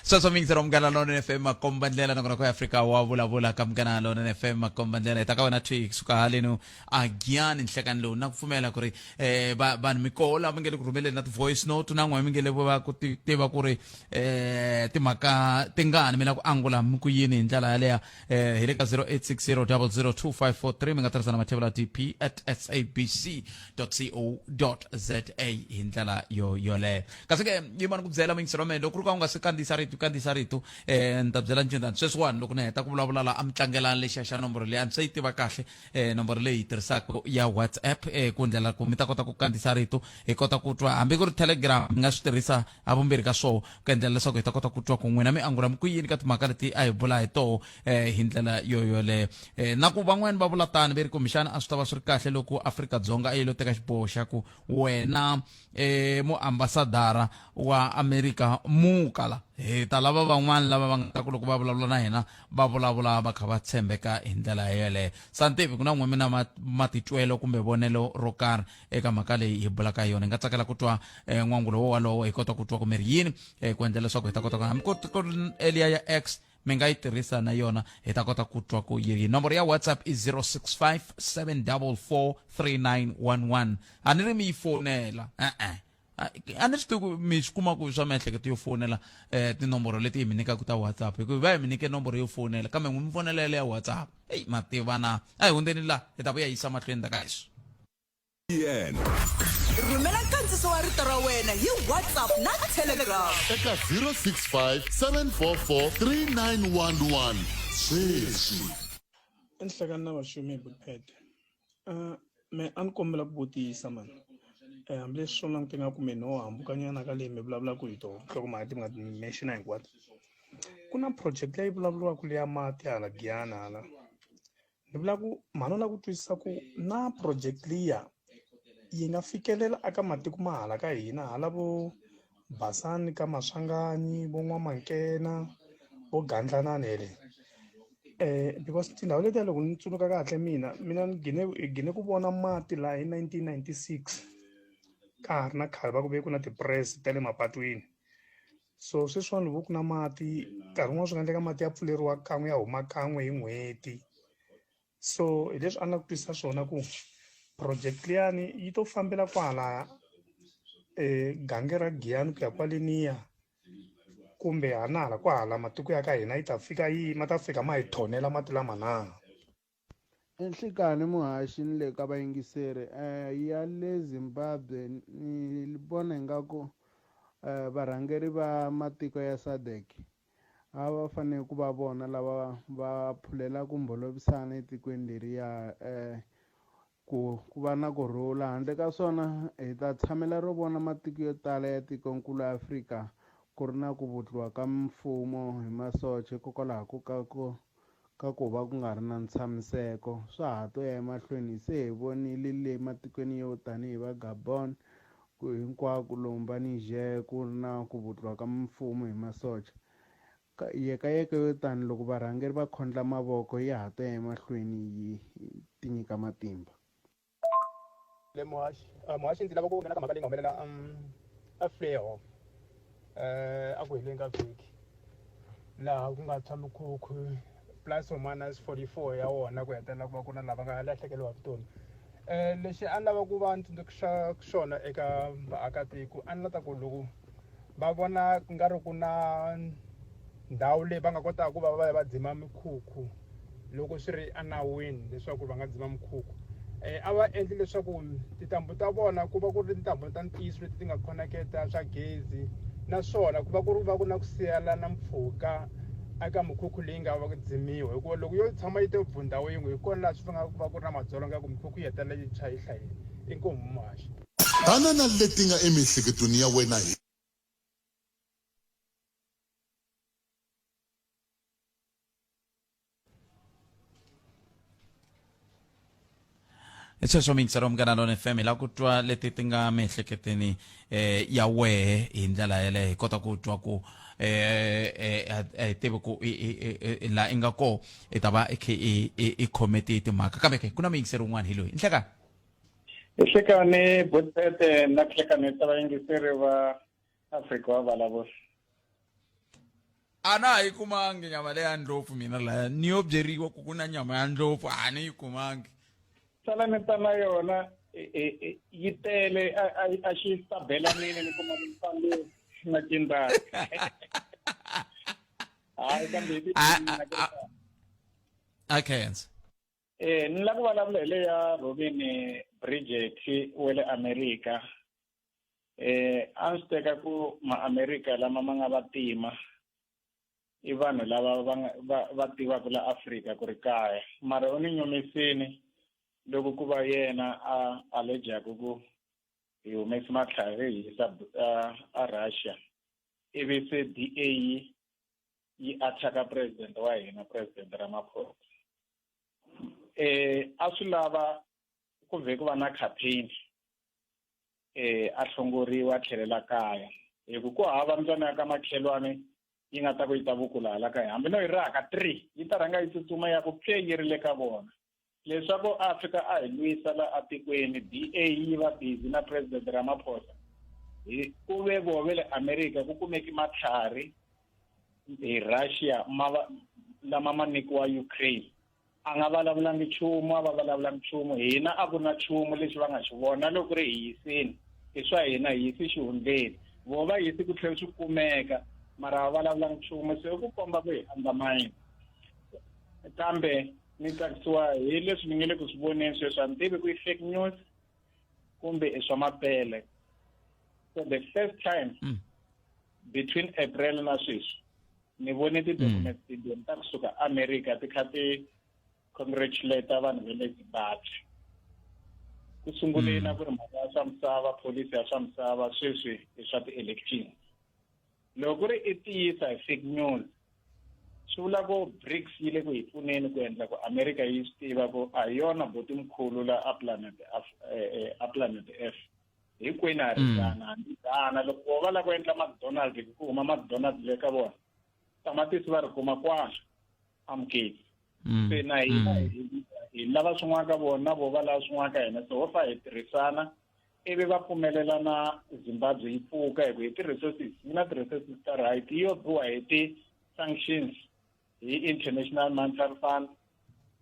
A: Sweswo miyingisero Munghana Lonene FM makomba ndlela nakona ku Afrika wa vulavula ka Munghana Lonene FM makomba ndlela hi ta ka wena thwi kusuka haleno a Giyani nhlekani lowu na ku pfumela ku ri eh va vanhu mi koho lava mi nge le ku rhumeleni na ti-voice note na n'we mi nge le va ku ti tiva ku ri eh timhaka tingani mi la ku angula mi ku yini hi ndlela yaleya eh hi le ka 0860 002543 mi nga tirhisa na mathevula dp at sabc co za hi ndlela yo yoleyo kasi ke yimani ku byela muyingiseri wa mina loko ku ri ka u nga se kandziyisa rito kandziyisa rito eh ni ta byela ncindani sweswiwani loko ni heta ku vulavula la a mi tlangelani lexiya xa nomboro leyi a ni se yi tiva kahle eh, nomboro leyi yi tirhisaka ya whatsapp eh, ku ndlela ku mi ta kota ku kandziyisa rito hi kota ku twa hambi ku ri telegram mi nga swi tirhisa havumbirhi ka swoho ku endlela leswaku hi ta kota ku twa ku n'wina mi angula mi ku yini ka timhaka leti a hi bula hi toho eh, hi ndlela yo yoleyo eh, na ku van'wani va vula tani ve ri kumbexana a swi ta va swi ri kahle loko Afrika-Dzonga a yi lo teka xiboho xa ku wena eh, muambasadara wa Amerika muka la hi ta lava van'wana lava va nga ta ku loko va vulavula na hina va vulavula va kha va tshembeka hi ndlela yeleyo. Santivi, ku na n'we mi na matitwelo kumbe vonelo ro karhi eka mhaka leyi hi bulaka hi yona? Hi nga tsakela ku twa eh, n'wangulo wo walowo hi kota ku twa ku mi ri yini eh, ku endlela leswaku hi ta kota ku hambi ku ri eliya ya X mi nga yi tirhisa na yona hi ta kota ku twa ku yi ri nomboro ya WhatsApp i 065 744 3911. A ni ri mi yi fonela e-e a ni swi tivi ku mi swi kuma ku swa miehleketo yo fonela um tinomboro leti hi mi nyikaka ta WhatsApp hikuva va hi mi nyike nomboro yo fonela kambe n'wi mi fonela yale ya WhatsApp. Eyi mativana a hi hundzeni la hi ta vuya yisa mahlweni ta ka heswi.
H: EN.
E: Rhumela nkandziso wa rito ra wena hi WhatsApp na Telegram.
D: Eka 065 744 3911 sweswi.
I: Enhlekani na vaxumi hi Buphede. Uh, me a ni kombela ku vutisa mani eh, hambileswi swo langute nga ku me no hambukanyana ka leyi mi vulavulaka hi toho nhlokomhaka ti mi nga ti mention hinkwato. Ku na project leyi vulavuriwaka leya mati hala Giyani hala. Ni vula ku mhani u lava ku twisisa ku na project liya yi nga fikelela aka matiko ma hala ka hina hala vo Basani ka Maswanganyi vo N'wamankena vo Gandlanani hele because tindhawu letiya loko ni tsundzuka kahle mina mina ni gine hi gine ku vona mati laha hi 1996 ka ha ri na khale va ku ve ku na ti-press ta le mapatwini. So sweswiwani loko ku na mati nkarhi wun'wani swi nga endleka mati ya pfuleriwa kan'we ya huma kan'we hi n'hweti so hi leswi a ni la ku twisisa swona ku project liyani yi to fambela kwala gange ra Giyani ku ya kwaleniya kumbe hana hala kwahala matiko ya ka hina yi ta fika yi ma ta fika ma hi thonela mati lama na.
J: Enhlikani muhaxi ni le ka vayingiseri ya le Zimbabwe ni vona ingaku varhangeri va matiko ya SADC a va fanele ku va vona lava va phulelaku mbholovisana etikweni leriya ku ku va na ku rhula. Handle ka swona, hi ta tshamela ro vona matiko yo tala ya tikonkulu Afrika ku ri na ku vutliwa ka mimfumo hi masocha hikokwalaho ko ka ku ka ku va ku nga ri na ntshamiseko. Swa ha to ya emahlweni, se hi vonile le matikweni yo tanihi va Gabon, ku hinkwako lomu va Niger ku ri na ku vutliwa ka mimfumo hi masocha. Yekayeka yo tani loko varhangeri va khondla mavoko ya ha ta ya emahlweni yi tinyika matimba.
K: Le muhaxi muhaxi ndzi lava ku nghena ka mhaka leyi nga humelela a Fleurhof a ku heleni ka vhiki laha ku nga tshwa mikhukhu plus or minus 44 ya wona ku hetelela ku va ku na lava nga lahlekeriwa hi vutomi lexi a ni lava ku va ni tsundzuxa xona eka vaakatiko a ni la ta ku loko va vona ku nga ri ku na ndhawu leyi va nga kotaka ku va va ya va dzima mikhukhu loko swi ri enawini leswaku va nga dzima mikhukhu a va endli leswaku tintambu ta vona ku va ku ri tintambu ta ntiyiso leti ti nga khoneketa swa gezi naswona ku va ku ri va ku na ku siyelana mpfhuka eka mikhukhu leyi nga va ku dzimiwa hikuva loko yo tshama yi to bvu ndhawu yin'we hi kona laha swi nga ku va ku ri na madzolonga ya ku mikhukhu yi hetelela yi tshwa yi hlayile inkomu muhaxi.
D: Tana na leti nga emiehleketweni ya wena hi.
A: Hi sweswo miyingiselo Munghana Lona FM hi lava ku twa leti ti nga miehleketweni eh ya wehe hi ndlela yeleyo hi kota ku twa ku eh eh a hi tivi ku la i nga koho i ta va i khe i khome ti timhaka kambe ke ku na muyingiseri wun'wana hi loyi nhlekani.
L: Nhlekani Botete na nhlekani ta vayingiseri va Afrika wa vulavula.
A: A na ha yi kumangi nyama leya ya ndlopfu mina laya ni yo byeriwa ku ku na nyama ya ndlopfu a ni yi kumangi.
L: Sala ni ta na yona yi tele a xi sabelanini ni kuma ni fambe na cindana. Hayi kambe hi
A: A khensa.
L: Eh ni lava ku vulavula hi le ya Robin Bridget wa le America. Eh a swi teka ku ma-America lama ma nga vantima i vanhu lava va va va tivaka la Afrika ku ri kaya mara u ni nyumisini loko ku va yena a allejaku ku hi humesi matlhari hi yisa a Russia ivi se DA yi attack president wa hina president Ramaphosa. Eh a swi lava ku vhe ku va na campaign eh a hlongoriwa a tlhelela kaya hi ku ku hava mbyana ya ka makhelwani yi nga ta ku yi ta vukula hala ka hambi no yi raka 3 yi ta rhanga yi tsutsuma ya ku pye yi ri le ka vona leswaku a fika a hi lwisa la atikweni DA yi va busy na president Ramaphosa hi ku ve vo ve le America ku kumeki matlhari hi Russia ma lama ma nyikiwa Ukraine a nga vulavulangi nchumu a va vulavulangi nchumu hina a ku na nchumu lexi va nga xi vona loko ri hi yisini i swa hina hi yisi xihundleni vo va yisi ku tlhela swi kumeka mara a va vulavulanga nchumu se i ku komba ku hi undermine kambe ni tsakisiwa hi leswi ni nge le ku swi voneni sweswi a ni tivi ku i fake news kumbe i swa mapele for the first time between April na sweswi ni vone ti-documents timbirhi ta kusuka America ti kha ti congratulate vanhu va le Zimbabwe ku sunguleni a ku ri mhaka ya swa misava pholisi ya swa misava sweswi i swa ti-election loko ku ri i tiyisa hi fake news swi vula ku BRICS yi le ku hi pfuneni ku endla ku America yi swi tiva ku a hi yona buti mkhulu la a planet a planet Earth hinkwenu ha ringana hambi gana loko vo va lava ku endla McDonald's hi ku huma McDonald's le ka vona tamatisi va ri kuma kwala amukeli se na hina hi lava swin'wana ka vona vo va lava swin'wana ka hina so ho fa hi tirhisana ivi va pfumelela na Zimbabwe yi pfuka hi ku hi ti-resources yi na ti-resources ta right yi yo biwa hi ti-sanctions hi International Monetary Fund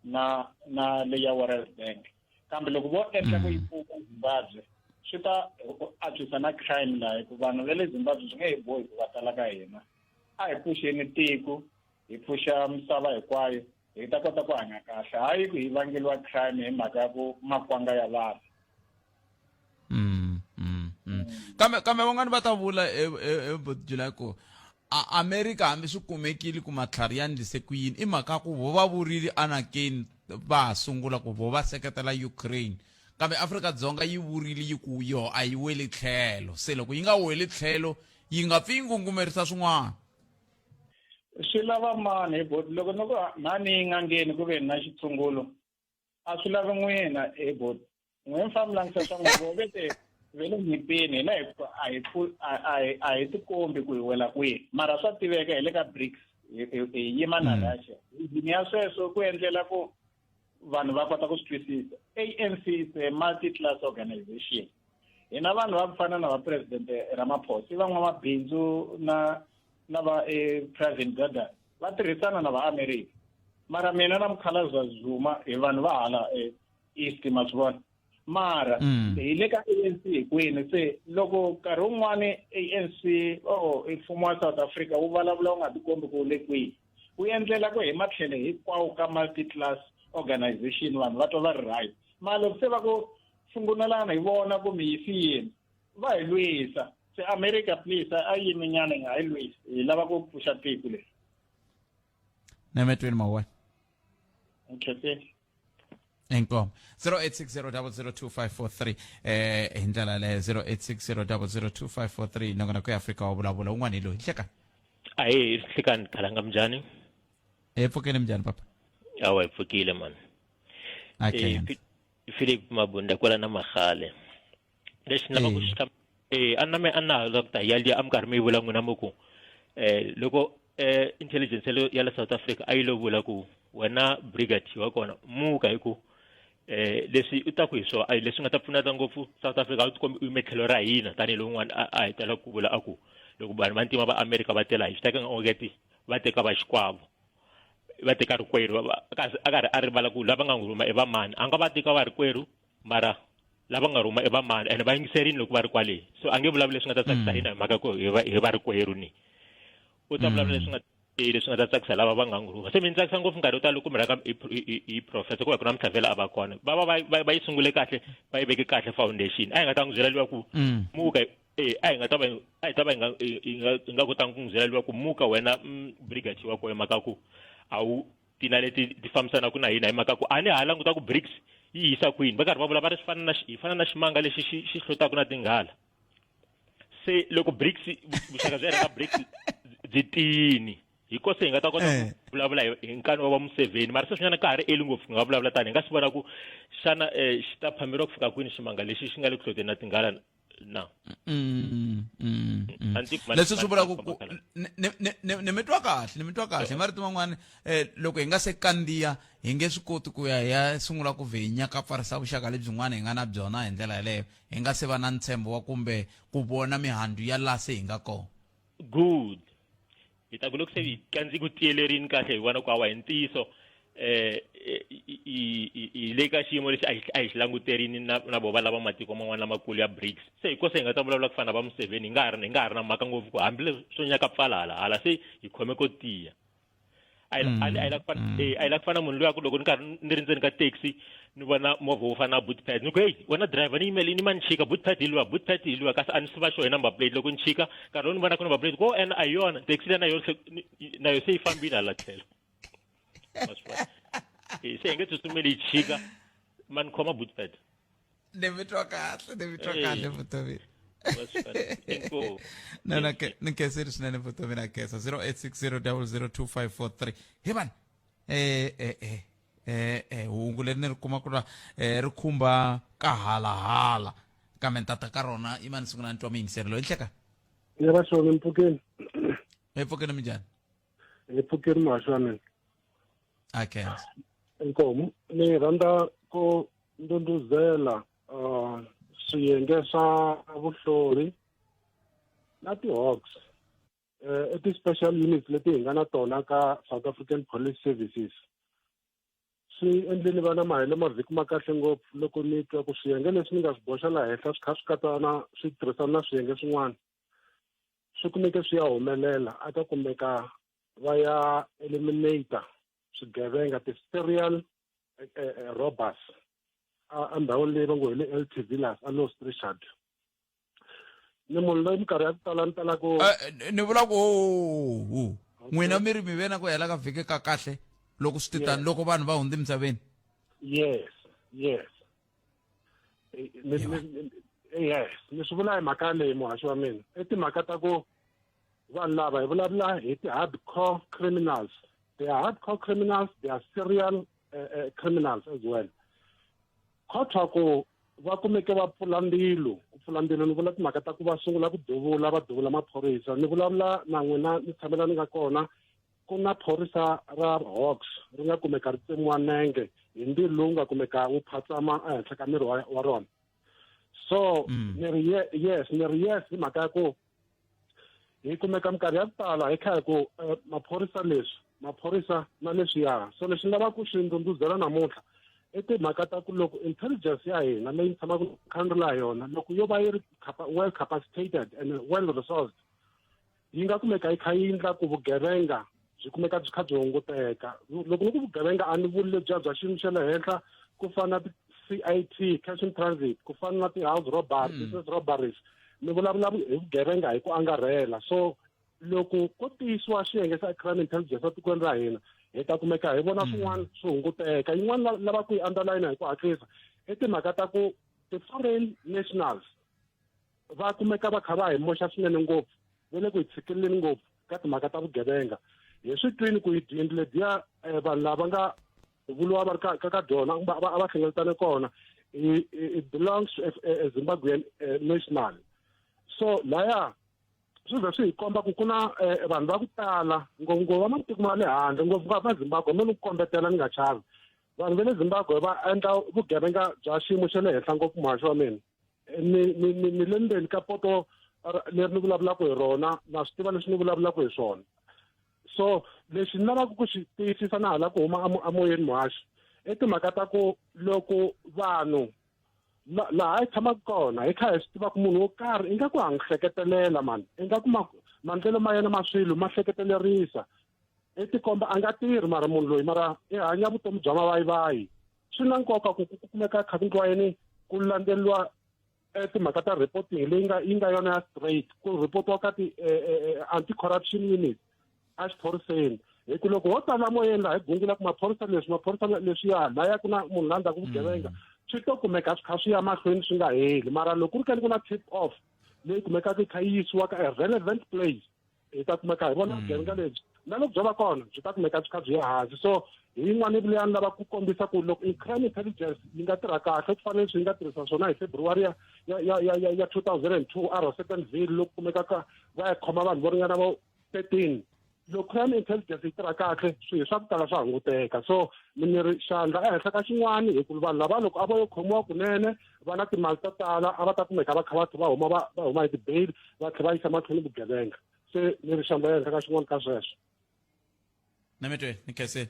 L: na na leya World Bank kambe loko vo endla ku yi pfuka Zimbabwe swi ta antswisa na crime laha hi ku vanhu va le Zimbabwe swi nge hi bohi ku va tala ka hina a hi pfuxeni tiko hi pfuxa misava hinkwayo hi ta kota ku hanya kahle hayi ku hi vangeliwa crime hi mhaka ya ku makwanga ya vanhu.
A: Kambe kambe van'wani va ta vula July ku a America hambi swi kumekile ku matlhari ya ndlise ku yini i mhaka ku vo va vurile anakeni va ha sungula ku vo va seketela Ukraine kambe Afrika-Dzonga yi vurile yi ku yo a yi weli tlhelo se loko yi nga weli tlhelo yi nga pfi yi ngungumerisa swin'wana.
L: Swi lava mani hi boti loko no ku mhani yi nga ngheni ku ve na xitshungulo a swi lavi n'wina hi boti n'we mi famba mi langutisa swa n'wina vo ve te ve le nyimpini hina hi a hi a a hi tikombi ku hi wela kwihi mara swa tiveka hi le ka BRICS hi yima na Russia yini ya sweswo ku endlela ku vanhu va kota ku swi twisisa ANC is a multi-class organization hina vanhu va ku fana na va president Ramaphosa i van'wamabindzu na na va Pravin Gordhan va tirhisana na va America mara mina na mukhalabye Zuma hi vanhu va hala East ma swi vona mara hi le ka ANC hinkwenu se loko nkarhi wun'wani ANC or mfumo wa South Africa wu vulavula wu nga tikombi ku wu le kwihi wu endlela ku hi matlhelo hinkwawo ka multi class organization vanhu va twa va ri right mara loko se va ku sungunelana hi vona ku mi yisi yini va hi lwisa se America please a yimi nyana yi nga hi lwisi hi lava ku pfuxa tiko leri.
A: Nemetweni mawena.
L: Okay.
A: Inkomo 0860002543 eh hi ndlela yaleyo 0860002543 nongonoko ya Afrika wa vulavula un'wana hi loyi hleka.
M: Ahe hlekani khalanga mjani?
A: Hi pfukile mjani papa?
M: Awa hi pfukile man.
A: Okay.
M: Philip Mabunda kwala na Magale. Lexi ni lavaka ku xi eh a na me a na ha lava ku ta hi yaliya a mi karhi mi yi vula n'wina mi ku eh loko eh intelligence ya le South Africa a yi lo vula ku wena brigadier wa kona muka hi ku eh leswi u ta ku hi swona a hi leswi nga ta pfuneta ngopfu South Africa a wu tikombi u yime tlhelo ra hina tanihi lowun'wana a hi tala ku vula a ku loko vanhu va ntima va America va tela hi swi teka ongeti va teka va xikwavo va teka rikwerhu kasi a karhi a rivala ku lava nga n'wi rhuma i va mani a nga va teka va rikwerhu mara lava nga rhuma i va mani ene va yingiserini loko va ri kwale so a nge vulavuli leswi nga ta tsakisa hina hi mhaka ku hi va hi va rikwerhu ni u ta vulavula leswi nga leswi nga ta tsakisa lava va nga n'wi rhuma se mi ni tsakisa ngopfu nkarhi wo tala loko mi rhanga hi professor ku va ku namuntlha vhela a va kona va va va yi sungule kahle va yi veke kahle foundation a hi nga ta n'wi byela liwa ku muka eh a hi nga ta va a hi ta va hi nga hi nga hi nga kotanga ku n'wi byela liwa ku muka wena brigadier wa kona mhaka ku a wu tina leti ti fambisanaka na hina hi mhaka ku a ni ha languta ku BRICS yi yisa kwini va karhi va vula va ri swi fana na hi fana na ximanga lexi xi xi hlotaka na tinghala se loko BRICS vuxaka bya hina na BRICS byi tiyini hi ko se hi nga ta kota ku eh. vulavula hi nkani wa va Museveni mara sweswinyana ka ha ri early ngopfu hi nga vulavula tani hi nga swi vona ku xana um xi ta phameriwa ku fika kwini ximanga lexi xi nga le ku hloteni na tinghala na
A: mm, mm, mm. leswi swi vulaka ku ni mi twa kahle ni mi twa kahle hi marito man'wana um loko hi nga se kandziya hi nge swi koti ku ya hi ya sungula ku vhe hi nyakapfarisa vuxaka lebyin'wana hi nga na byona hi ndlela yeleyo hi nga se va na ntshembo wa kumbe ku vona mihandzu ya laha se hi nga kona
M: good hi ta ku loko se hi kandzi ku tiyelerini kahle hi vona ku awa hi ntiyiso eh hi le ka xiyimo lexi a hi xi languterini na na vo va lava matiko man'wana lamakulu ya BRICS se hi kose hi nga ta vulavula ku fana na va Museveni hi nga ha ri hi nga ha ri na mhaka ngopfu ku hambileswi swo nyaka pfala hala hala se hi khome ko tiya a yi a yi la ku fana eh, a yi la ku fana munhu loyi a ku loko ni karhi ni ri ndzeni ka taxi ni vona movha wo fana na bootpad ni ku heyi wena driver ni yimele ni ma ni chika bootpad hi luwa bootpad hi luwa kasi a ni swi va xo hi number plate loko ni chika nkarhi lowu ni vonaka number plate ko ene a hi yona taxi leyi na yona na yo se yi fambile hala tlhelo eh, se hi nge tsutsumeli yi chika ma ni khoma bootpad
A: ni mi twa kahle ni mi twa kahle vutomi no na ni khensile swinene vutomi na khensa 0860002543 hi vanhu eh eh eh eh eh hungu leri ni ri kuma ku ra eh, ri khumba ka halahala kambe ni tata ka rona i mani sungula ni twa miyingiseri loyi nhleka
N: ye va xona mpfukeni
A: hi pfukeni minjhani
N: hi pfukeni muhaxi wa mina
A: a khensa
N: inkomu ni rhandza ku ndunduzela uh, swiyenge swa vuhlori na ti-hawks eh, i ti-special units leti hi nga na tona ka South African Police Services swi endle ni va na mahelo mavhiki ma kahle ngopfu loko ni twa ku swiyenge leswi ni nga swi boxa laha henhla swi kha swi katsana swi tirhisana na swiyenge swin'wana swi kumeke swi ya humelela a ka kumeka va ya eliminate swigevenga ti-serial eh, eh, robbers endhawini leyi va ngo hi le LT Villas a Lost Richard ni munhu loyi minkarhi ya ku tala ni tala ku
A: eh, ni vula ku n'wina mi ri mi ve na ku hela ka vhiki ka kahle loko swi titani loko vanhu va hundza emisaveni
N: yes yes yes ni swi vula hi mhaka leyi muhaxi wa mina i timhaka ta ku vanhu lava hi vulavula hi ti-hardcore criminals they are hardcore criminals they are serial criminals as well khotha ku va kumeke va pfula mbilu ku pfula mbilu ni vula timhaka ta ku va sungula ku duvula va duvula maphorisa ni vulavula na n'wina ni tshamela ni nga kona ku na phorisa ra hawks ri nga kumeka ri tsemiwa nenge hi mbilu lowu nga kumeka wu phatsama ehenhla ka miri wa rona so mm. ni ri yes ni ri yes hi mhaka ya ku hi kumeka minkarhi ya ku tala hi kha hi ku eh, maphorisa leswi maphorisa na leswiya so lexi ni lavaka ku xi ndhundhuzela namuntlha i timhaka ta ku loko intelligence ya hina leyi ni tshamaka kha ni ri laha yona loko yo va yi ri well capacitated and well resourced yi nga kumeka yi kha yi endla ku vugevenga byi kumeka byi kha byi hunguteka loko ni ku vugevenga a ni vuli lebyiya bya xiyimo xa le henhla ku fana na ti-CIT cash in transit ku fana na ti-house robbery mm. business robberies ni vulavula hi vugevenga hi ku angarhela so loko ko tiyisiwa xiyenge xa crime intelligence etikweni ra hina hi ta kumeka hi vona mm. swin'wana swi hunguteka yin'wana lava ku yi underline hi ku hatlisa i timhaka ta ku ti-foreign nationals va kumeka va kha va hi moxa swinene ngopfu va le ku hi tshikileleni ngopfu ka timhaka ta vugevenga hi swi twini ku tiyindlu letiya eh, vanhu lava nga vuriwa va ri ka ka ka byona a va hlengeletane kona He, he belongs to a, a Zimbabwean national. So laya swi ze swi hi komba ku ku na eh, vanhu va ku tala ngopfungopfu va matiko ma le handle ngopfu va Zimbabwe mi ni ku kombetela ni nga chavi vanhu va le Zimbabwe va endla vugevenga bya xiyimo xa le henhla ngopfu muhaxi wa mina ni ni ni ni le ndzeni ka poto leri ni vulavulaka hi rona na swi tiva leswi ni vulavulaka hi swona so lexi ni lavaka ku xi tiyisisa na hala ku huma amoyeni muhaxi i timhaka ta ku loko vanhu laha hi tshamaka kona hi kha hi swi tiva ku munhu wo karhi ingaku ha n'wi hleketelela mani ingaku maendlelo ma yena ma swilo ma hleketelerisa i tikomba a nga tirhi mara munhu loyi mara i hanya vutomi bya mavayivayi swi na nkoka ku ku kumeka kha ku ndliwa yini ku landzeleriwa eh, timhaka ta reporting leyi nga yi nga yona ya straight ku reportiwa ka ti eh, eh, anti corruption unit a xiphoriseni hi ku loko ho tala moyeni laha hi gungula ku maphorisa leswi maphorisa leswiya laya ku na munhu la ndzhaku vugevenga mm. swi to kumeka swi kha swi ya mahlweni swi nga heli mara loko ku ri kani ku na tip off leyi kumekaka yi kha yi yisiwa ka a relevant place hi ta kumeka hi vona mm. vugevenga lebyi na loko byo va kona byi ta kumeka byi kha byi ya hansi so hi yin'wana leyi ni lava ku kombisa ku loko crime intelligence yi nga tirha kahle ku fanele swi yi nga tirhisa swona hi february ya ya ya ya ya 2002 a rosettenville loko kumeka ka va ya khoma vanhu vo ringana vo 13 loko crime intelligence yi tirha kahle swilo swa ku tala swa hunguteka so mi ni ri xandla ehenhla ka xin'wana hi ku vanhu lava loko a va yo khomiwa kunene va na timali to tala a va ta kumeka va kha va va huma va va huma hi ti-bail va tlhela va yisa mahlweni vugevenga se ni ri xandla ehenhla ka xin'wana ka sweswo
A: na mi twe ni khensile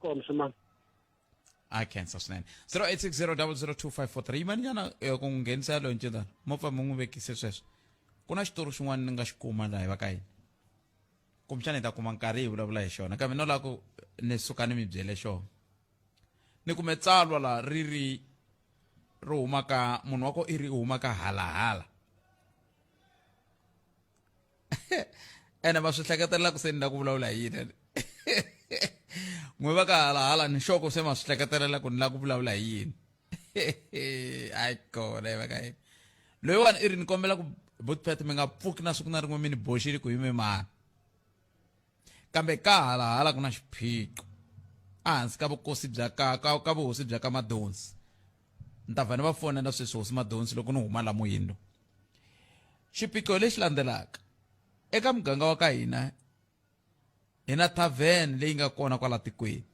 N: komi swimani
A: a khensa swinene 0860002543 yimani nyana eh, ku n'wi nghenisa yaloyo ncindana mo pfa mi n'wi vekise sweswo ku na xitori xin'wana ni nga xi kuma laha hi va ka hina kumbexana hi ta kuma nkarhi hi vulavula hi xona kambe no lava ku ni suka ni mi byele xona ni kume tsalwa la ri ri ri huma ka munhu wa ko i ri huma ka halahala ene va swi hleketelela ku se ni la ku vulavula hi yini n'we va ka halahala ni xoko se ma swi hleketelela ku ni la ku vulavula hi yini ayi kona va ka yini loyiwani i ri ni kombela ku botpet mi nga pfuki na siku na rin'we mi ni boxile ku yime mani kambe ka halahala ku na xiphiqo ehansi ka vukosi bya ka ka, ka vuhosi bya ka madonsi ni ta vhane va fonela sweswi hosi madonsi loko ni huma la moyeni lo xiphiqo lexi landzelaka eka muganga wa ka hina hi na tavern leyi nga kona kwala tikweni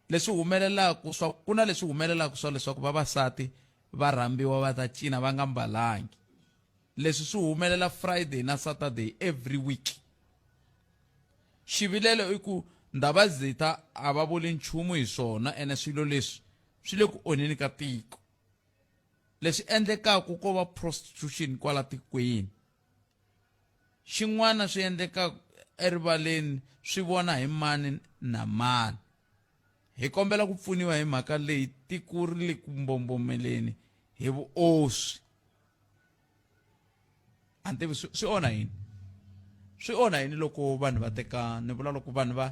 A: leswi humelelaka swa ku na leswi humelelaka swa leswaku vavasati va rhambiwa va ta cina va nga mbalangi leswi swi humelela friday na saturday every week xivilelo i ku ndhavazitha a va vuli nchumu hi swona ene swilo leswi swi le ku onheni ka tiko leswi endlekaka ko va prostitution kwala tikweni xin'wana swi endleka erivaleni swi vona hi mani na mani hi kombela ku pfuniwa hi mhaka leyi tiko ri le ku mbombomeleni hi vuoswi a ni tivi swi onha yini swi onha yini loko vanhu va teka ni vula loko vanhu va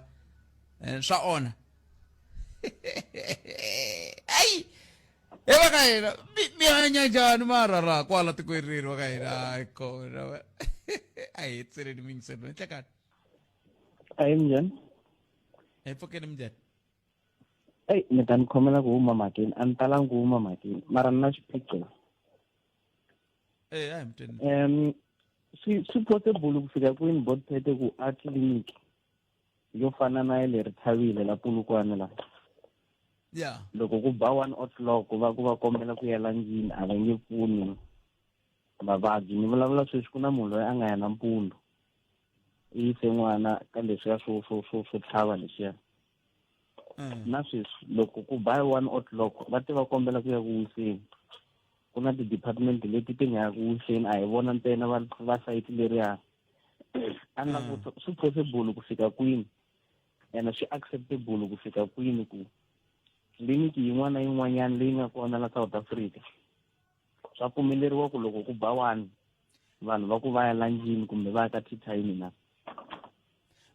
A: eh, swa onha ayi he va ka hina mi hanya njhani mara ra kwala tikweni reri va ka hina hayi kona a hi tseleni mingiselo ni hlekani
O: ayi minjhani
A: hi pfukeni minjhani
O: eyi mi ta ni khomela ku huma mhakeni a ni talangi ku huma mhakeni mara ni na xiphiqo
A: eh a hi mi tweni
O: um swi swi possible ku fika kwini botpete ku a tliliniki yo fana na ya le Rithavile la Polokwane la
A: yeah
O: loko ku ba one o'clock va ku va kombela ku ya lanjini a va nge pfuni vavabyi ni vulavula sweswi ku na munhu loyi a nga ya nampundzu i yise n'wana ka leswiya swo swo swo swo tlhava leswiya mm. na sweswi loko ku ba one o'clock va te va kombela ku ya ku wiseni ku na ti-department leti ti nga ya ku wiseni a hi vona ntsena va va sayiti leriya a ni lava mm. swi possible ku fika kwini ene swi acceptable ku fika kwini ku tliliniki yin'wana na yin'wanyana leyi nga kona la South Africa swa pfumeleriwa ku loko ku ba one vanhu va ku va ya lanjini kumbe va ya ka tea time na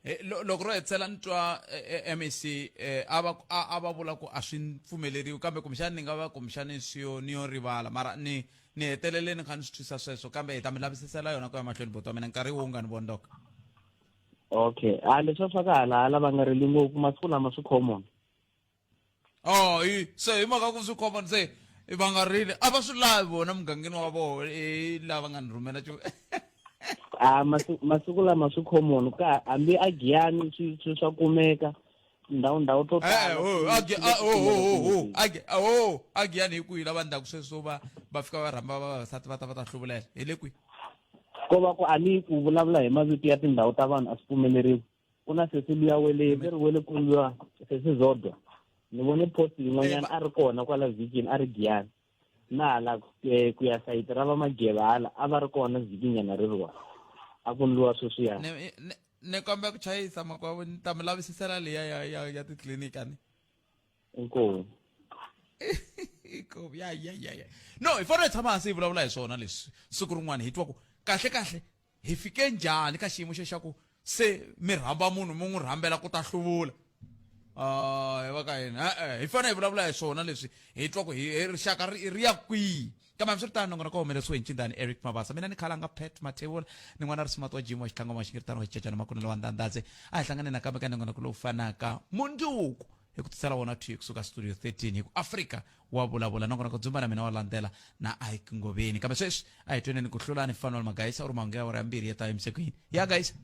A: eh, loko ro hetisela ni twa eh, eh, mec a va a va vula ku a swi pfumeleriwi kambe kumbexani ni nga va kumbexani swi yo ni yo rivala mara ni ni hetelele ni kha ni swi twisa sweswo kambe hi ta mi lavisisela yona ku ya mahlweni buti wa mina nkarhi wo nga ni vondoka
O: okay a leswiya swa ka halahala va nga rili ngopfu masiku lama swi common
A: oh hi se hi mhaka ku swi common se va nga rili a va swi lavi vona mugangeni wa vona i lava nga ni rhumela xo
O: a masiku lama swi common ka hambi a giyani swi swi swa kumeka ndhawu ndhawu to
A: Eh,
O: tala
A: oh,
O: swi-
A: agi
O: swi le
A: a-
O: ku
A: oh, oh, oh,
O: kumekeni.
A: oh, agi oh, agiyani hi kwihi lava ndzhaku sweswo va va fika va rhamba vavasati va ta va ta hluvulela hi le kwihi
O: ko va ku a ni ku vulavula hi mavito ya tindhawu ta vanhu a swi pfumeleriwi ku na sesi luya wele ve ri wele kuluwa sesi zodwa ni vone post yin'wanyana a ri kona kwala vhikini a ri giyani na hala eh, ku ya sayiti ra va mageva hala a va ri kona vhikinyana ri ri wa a ku ndliwa sweswiya
A: ni ni- ni kombela ku chayisa makwavo ni ta mi lavisisela liya ya ya ya titliliniki ani
O: inkomu
A: Inkomu, ya ya ya ya no hi fanele hi tshama hansi hi vulavula hi swona leswi siku rin'wana hi twa ku kahle kahle hi fike njhani ka xiyimo xe xa ku se mi rhamba munhu mi n'wi rhambela ku ta hluvula ah hi va ka hina e-e hi fanele hi vulavula hi swona leswi hi twa ku hi rixaka ri ya kwihi kambe hambiswiritano nongonoko wa humelerisiwe hi ncindani eric mabasa mina ni khalanga pet mathevula ni n'wana risimati wa jim wa xitlangoma wa xingiritano wa xicecana makunelo wa ndandadze a hi hlangane nakambe ka nongonoko lowu fanaka mundzuku hi ku tisela wona thwi kusuka studio 13 hi ku afrika wa vulavula nongonoko dzumba na mina wa landzela na ike ngoveni kambe sweswi a hi tweneni ku hlulani fanuel magayisa u ri mahungu ya awara ya mbirhi ya ta yimisekwini ya gayisa.